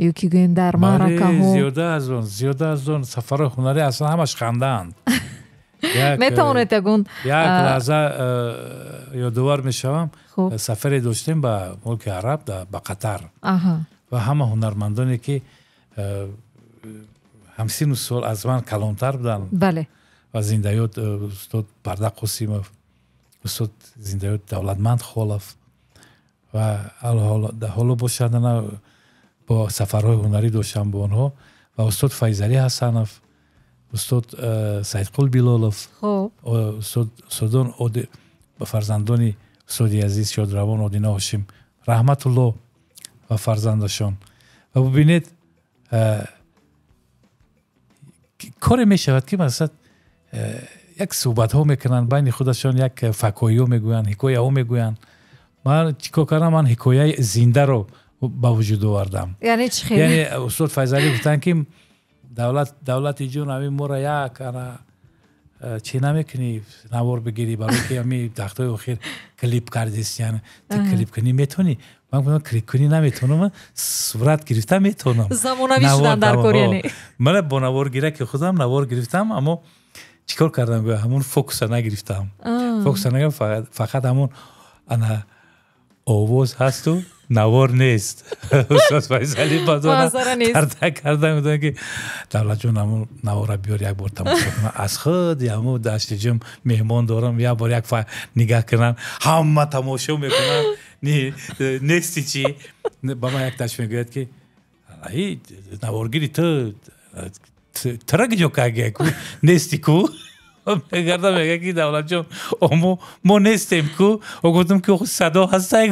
ё ки гӯем дар маъракаҳо? Зиёда аз он, зиёда аз он. Сафарҳои ҳунарӣ аслан ҳамаш хандаанд. Метавонед ягон Як лаҳза ёдовар мешавам. Сафаре доштем ба мулки араб, ба Қатар, ва ҳама ҳунармандоне, ки ҳамсину сол аз ман калонтар буданд, ва зиндаёд устод Парда Қосимов, устод зиндаёд Давлатманд Холов ва ҳоло бошад, бо сафарҳои ҳунарӣ доштам бо онҳо, ва устод Файзалӣ Ҳасанов, устод Саидқул Билолов, устодон, фарзандони устоди азиз шодравон Одина Ҳошим, раҳматулло, ва фарзандашон. Ва бубинед, коре мешавад, ки масалан як суҳбатҳо мекунанд байни худашон, як факоиҳо мегӯянд, ҳикояҳо мегӯянд. Ман чӣ кор кардам? Ман ҳикояи зиндаро ба вуҷуд овардам. Яъне чӣ хел? Яъне устод Файзалӣ гуфтанд, ки давлат, давлати ҷон, ҳамин моро як ана чӣ намекунӣ, навор бигирӣ, барои ки ҳами вақтҳои охир клип кардест, яъне ту клип кунӣ метавонӣ? Ман гуфтам, клип кунӣ наметавонам, сурат гирифта метавонам. Замонавӣ шудан дар кор яъне. Мана бо наворгираки худам навор гирифтам, аммо чӣ кор кардам? Ҳамон фокуса нагирифтам, фокуса нагирифтам, фақат ҳамон ана овоз ҳасту. Навор нест. Устод Файзалӣ бадона карда карда мегӯянд, ки Давлатҷон, ҳамун навора биёр, як бор тамошо кунам. Аз худи ҳамун Даштиҷум меҳмон дорам, як бор як нигаҳ кунам, ҳама тамошо мекунанд. Нести чӣ? Ба ман як таш мегӯяд, ки наворгири ту тра куҷо кагия ку, нести ку? Мегарда, мега, ки Давлатҷон, мо нестем ку. Гуфтам, ки садо ҳастай.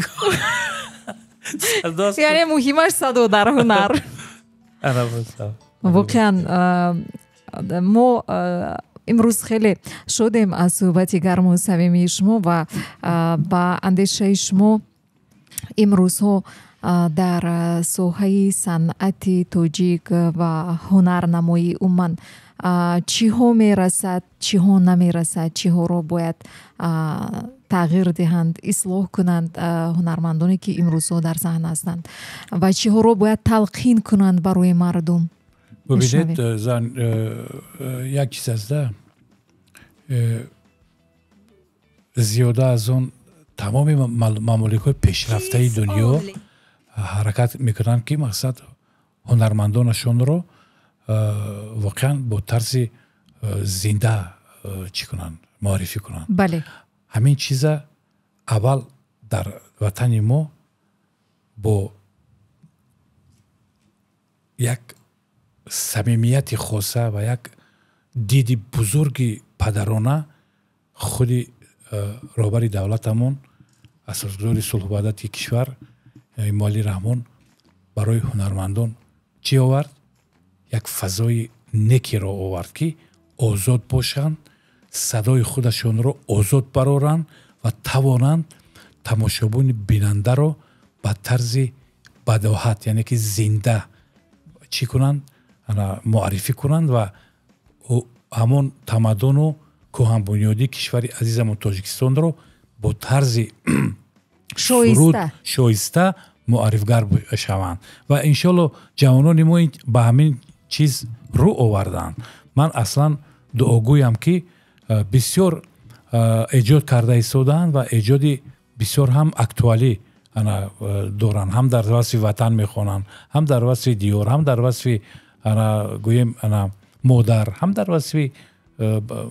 Яъне муҳимаш садо дар ҳунар. Воқеан, мо имрӯз хеле шодем аз суҳбати гарму самимии шумо ва ба андешаи шумо, имрӯзҳо дар соҳаи санъати тоҷик ва ҳунарнамоӣ умуман чиҳо мерасад, чиҳо намерасад, чиҳоро бояд тағйир диҳанд, ислоҳ кунанд ҳунармандоне, ки имрӯзҳо дар саҳна ҳастанд, ва чиҳоро бояд талқин кунанд барои мардум? Бубинед, зан, як чиз аста, зиёда аз он тамоми мамоликҳои пешрафтаи дунё ҳаракат мекунанд, ки мақсад ҳунармандонашонро воқеан бо тарзи зинда чӣ кунанд, муаррифӣ кунанд. Ҳамин чиза аввал дар ватани мо бо як самимияти хоса ва як диди бузурги падарона худи роҳбари давлатамон, асосгузори сулҳу ваҳдати кишвар, Эмомалӣ Раҳмон, барои ҳунармандон чӣ овард? Як фазои некиро овард, ки озод бошанд, садои худашонро озод бароранд ва тавонанд тамошобини бинандаро ба тарзи бадоҳат, яъне ки зинда чӣ кунанд, муаррифӣ кунанд ва ҳамон тамаддуну кӯҳанбунёдии кишвари азизамон Тоҷикистонро бо тарзи суруд шоиста муаррифгар шаванд. Ва иншоалло ҷавонони мо ба ҳамин чиз рӯ оварданд. Ман аслан дуогӯям, ки бисёр эҷод карда истодаанд ва эҷоди бисёр ҳам актуалӣ доранд, ҳам дар васфи ватан мехонанд, ҳам дар васфи диёр, ҳам дар васфи, гӯем, модар, ҳам дар васфи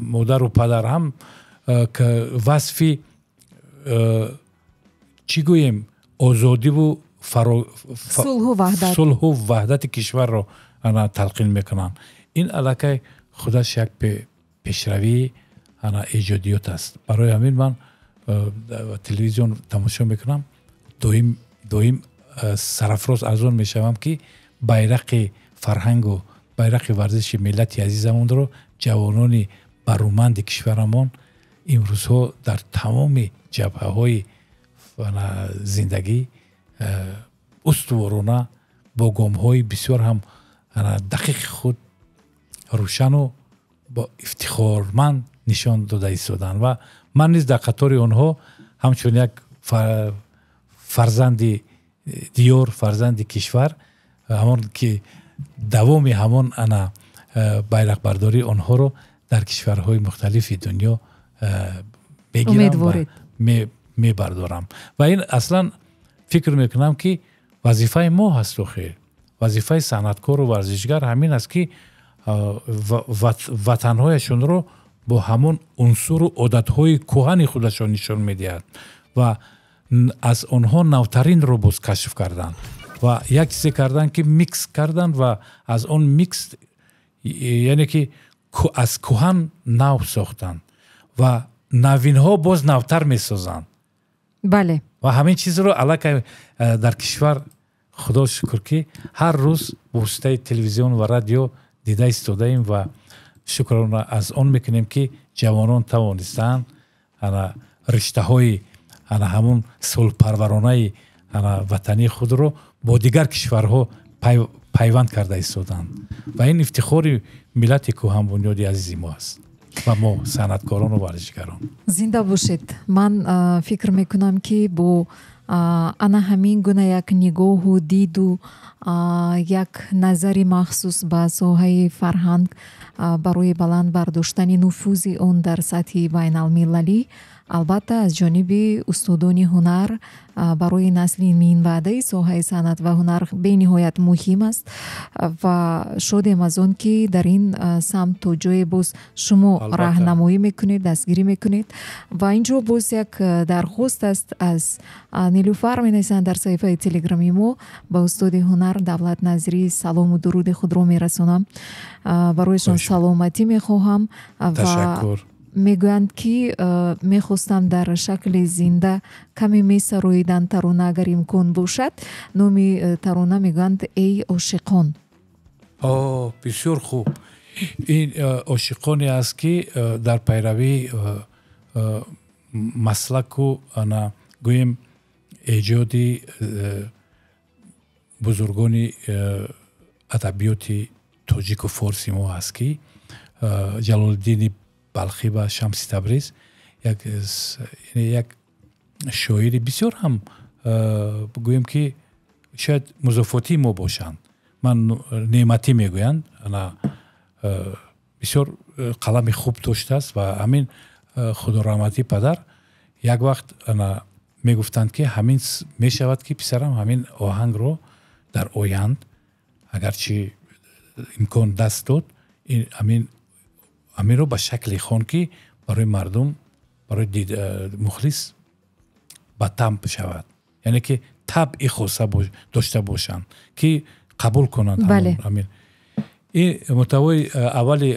модару падар, ҳам васфи, чӣ гӯем, озодиву сулҳу ваҳдати кишварро талқин мекунанд. Ин аллакай худаш як пешравии эҷодиёт аст. Барои ҳамин ман телевизион тамошо мекунам, доим доим сарафроз аз он мешавам, ки байрақи фарҳангу байрақи варзиши миллати азизамонро ҷавонони баруманди кишварамон имрӯзҳо дар тамоми ҷабҳаҳои зиндагӣ устуворона бо гомҳои бисёр ҳам дақиқи худ рӯшану бо ифтихорманд нишон дода истоданд. Ва ман низ дар қатори онҳо ҳамчун як фарзанди диёр, фарзанди кишвар, ҳамон ки давоми ҳамон ана байрақбардории онҳоро дар кишварҳои мухталифи дунё мегирам ва мебардорам. Ва ин аслан фикр мекунам, ки вазифаи мо ҳаст. Охир вазифаи санъаткору варзишгар ҳамин аст, ки ватанҳояшонро бо ҳамон унсуру одатҳои кӯҳани худашон нишон медиҳад ва аз онҳо навтаринро боз кашф карданд ва як чизе карданд, ки микс карданд ва аз он микс, яъне ки аз кӯҳан нав сохтанд ва навинҳо боз навтар месозанд. Ва ҳамин чизро аллакай дар кишвар, худо шукр, ки ҳар рӯз бо воситаи телевизион ва радио дида истодаем ва шукрона аз он мекунем, ки ҷавонон тавонистаанд ана риштаҳои ана ҳамун сулҳпарваронаи ана ватании худро бо дигар кишварҳо пайванд карда истоданд. Ва ин ифтихори миллати кӯҳанбунёди азизи мо аст ва мо санъаткорону варзишгарон. Зинда бошед. Ман фикр мекунам, ки бо ана ҳамин гуна як нигоҳу диду як назари махсус ба соҳаи фарҳанг барои баланд бардоштани нуфузи он дар сатҳи байналмилалӣ. Албатта, аз ҷониби устодони ҳунар барои насли минбаъдаи соҳаи санъат ва ҳунар бениҳоят муҳим аст ва шодем аз он, ки дар ин самт то ҷое боз шумо раҳнамоӣ мекунед, дастгирӣ мекунед. Ва ин ҷо боз як дархост аст аз Нилуфар, менависанд дар саҳифаи телеграми мо: ба устоди ҳунар Давлат Назирӣ салому дуруди худро мерасонам, барояшон саломатӣ мехоҳам. Ташаккур. Мегӯянд, ки мехостам дар шакли зинда каме месароиданд тарона, агар имкон бошад. Номи тарона, мегӯянд, «Эй ошиқон». О, бисёр хуб. Ин ошиқоне аст, ки дар пайравии маслаку, ана, гӯем, эҷоди бузургони адабиёти тоҷику форси мо аст, ки Ҷалолиддини Балхӣ ва Шамси Табриз, як шоири бисёр ҳам, гӯем, ки шояд музофотии мо бошанд, ман Неъматӣ мегӯянд, ана, бисёр қалами хуб доштааст. Ва ҳамин, худораҳматӣ падар, як вақт, ана, мегуфтанд, ки ҳамин мешавад, ки писарам ҳамин оҳангро дар оянд, агарчи имкон даст дод, ҳаминро ба шакле хон, ки барои мардум, барои мухлис ба тамб шавад, яъне ки табъи хоса дошта бошанд, ки қабул кунанд. Ҳамин ин муҳтавои аввали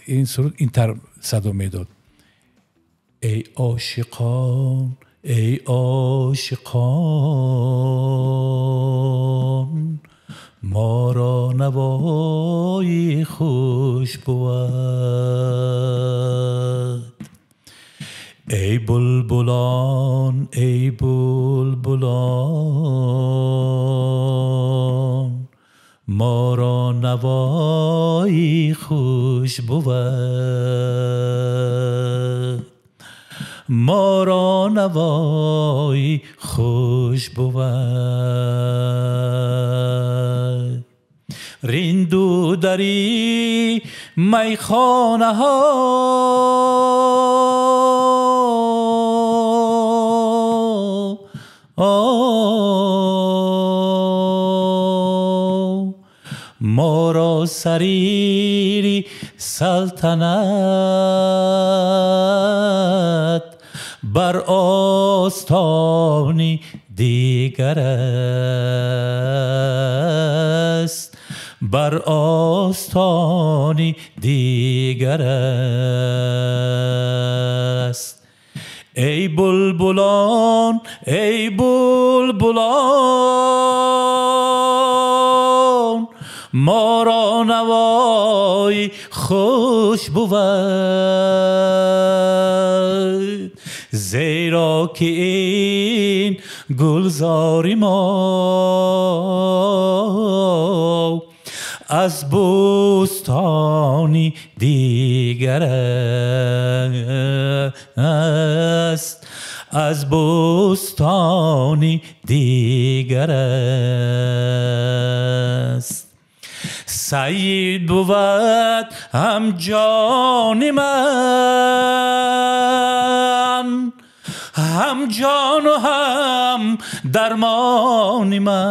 ин суруд интар садо медод: Эй ошиқон, эй ошиқон, моро навои хуш бувад. Эй булбулон, эй булбулон, моро навои хуш бувад, моро навои хуш бувад. Ринду дари майхонаҳо моро сарири салтанат бар остони дигар аст, бар остони дигар аст. Эй булбулон, эй булбулон, моро навои хуш бувад, зеро ки ин гулзори мо аз бӯстони дигар аст, аз бӯстони дигар аст. Саид бувад ҳам ҷони ман, ҳам ҷону ҳам дармони ман.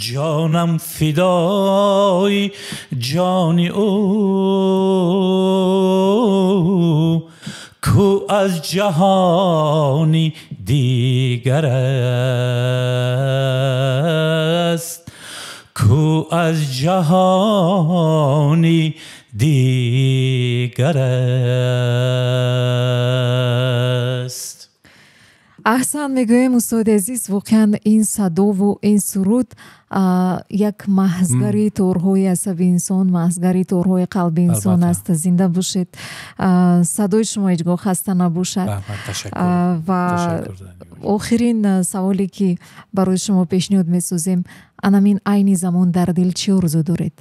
Ҷонам фидои ҷони ӯ, ку аз ҷаҳони дигар аст, ку аз ҷаҳони дигар аст. Аҳсан мегӯем, устоди азиз. Воқеан, ин садову ин суруд як маҳзгари торҳои асаби инсон, маҳзгари торҳои қалби инсон аст. Зинда бошед, садои шумо ҳеҷ гоҳ хаста набошад. Ва охирин саволе, ки барои шумо пешниҳод месозем: анамин айни замон дар дил чӣ орзу доред?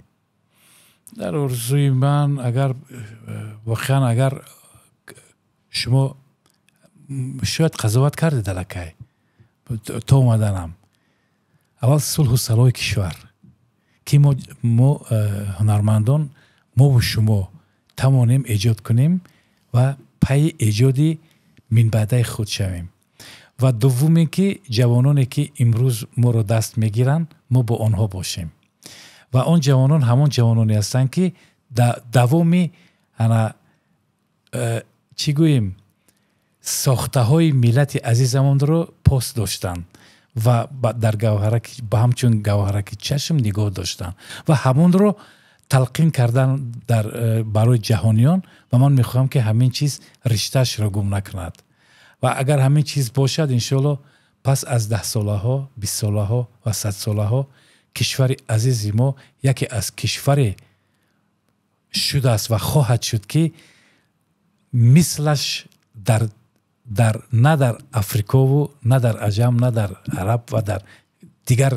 Дар орзуи ман, агар воқеан, агар шумо шояд қазоват кардед аллакай то омаданам, аввал сулҳу салоҳи кишвар, ки мо ҳунармандон, мову шумо тавонем эҷод кунем. ва пайи эҷоди минбаъдаи худ шавем. Ва дуввуме ки ҷавононе ки имрӯз моро даст мегиранд, мо бо онҳо бошем. Ва он ҷавонон ҳамон ҷавононе ҳастанд, ки давоми ана чӣ гӯем, сохтаҳои миллати азизамонро пос доштанд ва дар гавҳараки, ба ҳамчун гавҳараки чашм нигоҳ доштанд ва ҳамонро талқин кардан дар барои ҷаҳониён. Ва ман мехоҳам, ки ҳамин чиз риштаашро гум накунад. Ва агар ҳамин чиз бошад, иншоалло, пас аз 10 солаҳо, 20 солаҳо ва 100 солаҳо кишвари азизи мо яке аз кишваре шудааст ва хоҳад шуд, ки мислаш дар на дар Африкову на дар Аҷам, на дар Араб ва дар дигар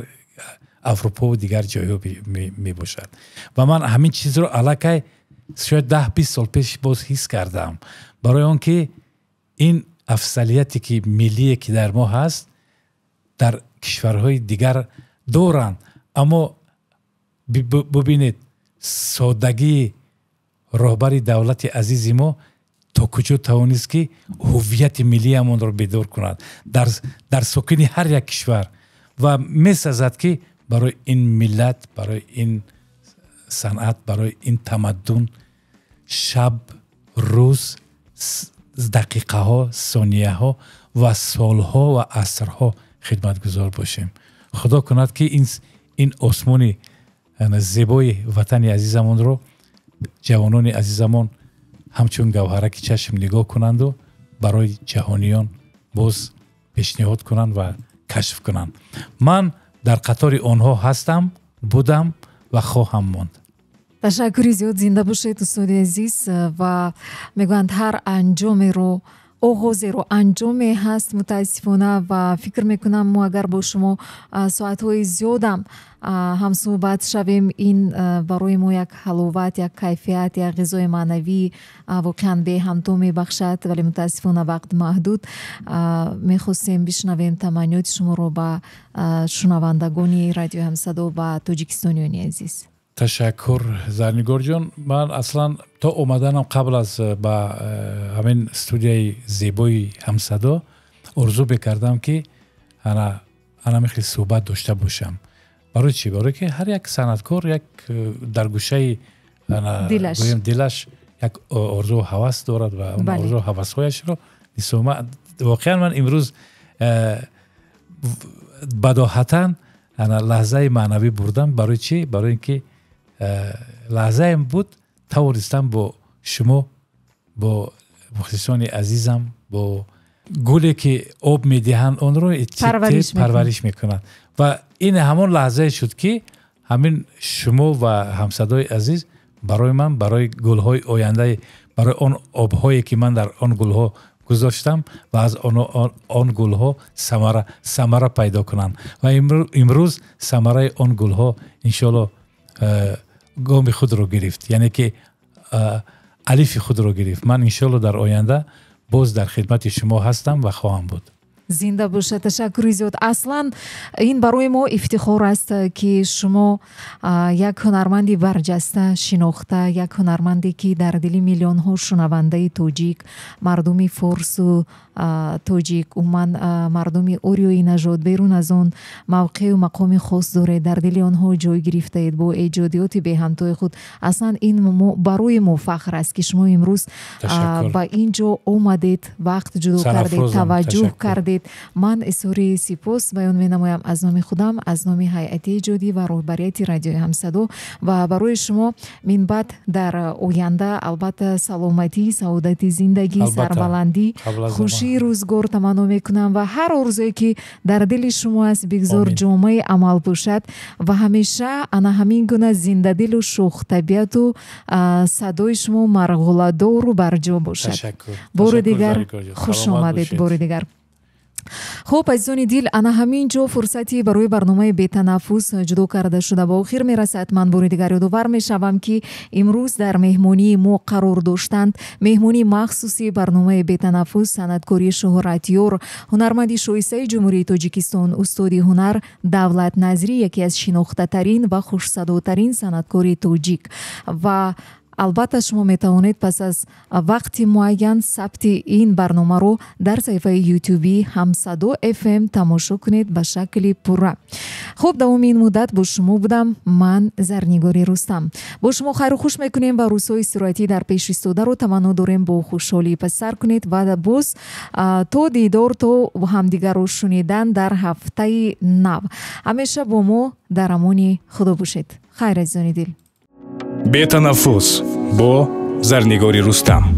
Аврупову дигар ҷойҳо мебошад. Ва ман ҳамин чизро аллакай шояд 10-20 сол пеш боз ҳис кардам, барои он ки ин афзалияте ки миллие ки дар мо ҳаст, дар кишварҳои дигар доранд. Аммо бубинед, соддагии роҳбари давлати азизи мо то куҷо тавонист, ки ҳуввияти миллиамонро бедор кунад дар сокини ҳар як кишвар. Ва месазад, ки барои ин миллат, барои ин санъат, барои ин тамаддун шаб, рӯз, дақиқаҳо, сонияҳо ва солҳо ва асрҳо хидматгузор бошем. Худо кунад, ки ин осмони зебои ватани азизамонро ҷавонони азизамон ҳамчун гавҳараки чашм нигоҳ кунанду барои ҷаҳониён боз пешниҳод кунанд ва кашф кунанд. Ман дар қатори онҳо ҳастам, будам ва хоҳам монд. Ташаккури зиёд, зинда бошед, устоди азиз. Ва мегӯянд, ҳар анҷомеро оғозеро анҷоме ҳаст, мутаассифона. Ва фикр мекунам, мо агар бо шумо соатҳои зиёдам ҳамсӯҳбат шавем, ин барои мо як ҳаловат, як кайфият, як ғизои маънавӣ воқеан беҳамто мебахшад, вале мутаассифона вақт маҳдуд. Мехостем бишнавем таманниёти шуморо ба шунавандагони Радиои Ҳамсадо, ба тоҷикистониёни азиз. Ташаккур, Зарнигорҷон. Ман аслан то омаданам қабл аз ба ҳамин студияи зебои Ҳамсадо орзу мекардам, ки анами хел суҳбат дошта бошам. Барои чӣ? Барое ки ҳар як санъаткор як дар гӯшаи гӯем дилаш як орзу ҳавас дорад ва он орзу ҳавасҳояшро воқеан ман имрӯз бадоҳатан лаҳзаи маънавӣ бурдам. Барои чӣ? Барои ин ки лаҳзаем буд, тавонистам бо шумо, бо мухлисони азизам, бо гуле ки об медиҳанд, онро парвариш мекунанд. Ва ин ҳамон лаҳзае шуд, ки ҳамин шумо ва Ҳамсадои азиз барои ман, барои гулҳои ояндаи, барои он обҳое ки ман дар он гулҳо гузоштам ва аз он гулҳо самара пайдо кунанд. Ва имрӯз самараи он гулҳо, иншоалло, гоми худро гирифт, яъне ки алифи худро гирифт. Ман, иншоалло, дар оянда боз дар хидмати шумо ҳастам ва хоҳам буд. Зинда бошад, ташаккури зиёд. Аслан ин барои мо ифтихор аст, ки шумо як ҳунарманди барҷаста, шинохта, як ҳунарманде ки дар дили миллионҳо шунавандаи тоҷик, мардуми форсу тоҷик, умуман мардуми ориёи нажод, берун аз он мавқеу мақоми хос доред, дар дили онҳо ҷой гирифтаед бо эҷодиёти беҳамтои худ. Аслан ин барои мо фахр аст, ки шумо имрӯз ба ин ҷо омадед, вақт ҷудо кардед, таваҷҷӯҳ кардед. Ман изҳори сипос баён менамоям аз номи худам, аз номи ҳайати эҷодӣ ва роҳбарияти Радиои Ҳамсадо. Ва барои шумо минбаъд дар оянда, албатта, саломатӣ, саодати зиндагӣ, сарбаландӣ, хушии рӯзгор таманно мекунам. Ва ҳар орзуе ки дар дили шумо аст, бигзор ҷомаи амал пӯшад ва ҳамеша ана ҳамин гуна зиндадилу шӯхтабиату садои шумо марғуладору барҷо бошад. Бори дигар хуш омадед, бори дигар. Хуб, азизони дил, ана ҳамин ҷо фурсати барои барномаи «Бетанаффус» ҷудо карда шуда ба охир мерасад. Ман бори дигар ёдовар мешавам, ки имрӯз дар меҳмонии мо қарор доштанд меҳмонии махсуси барномаи «Бетанаффус» санъаткори шӯҳратёр, ҳунарманди шоистаи Ҷумҳурии Тоҷикистон, устоди ҳунар Давлат Назрӣ, яке аз шинохтатарин ва хушсадотарин санъаткори тоҷик ва Албатта, шумо метавонед пас аз вақти муайян сабти ин барномаро дар саҳифаи ютуби Ҳамсадо ФМ тамошо кунед ба шакли пурра. Хуб, давоми ин муддат бо шумо будам ман, Зарнигори Рустам. Бо шумо хайру хуш мекунем ва рӯзҳои истироҳатӣ дар пеш истодаро таманно дорем, бо хушҳолӣ пасар кунед ва боз то дидор, то ҳамдигарро шунидан дар ҳафтаи нав, ҳамеша бо мо дар амони Худо бошед. Хайр, азизони дил. Бетанаффус бо Зарнигори Рустам.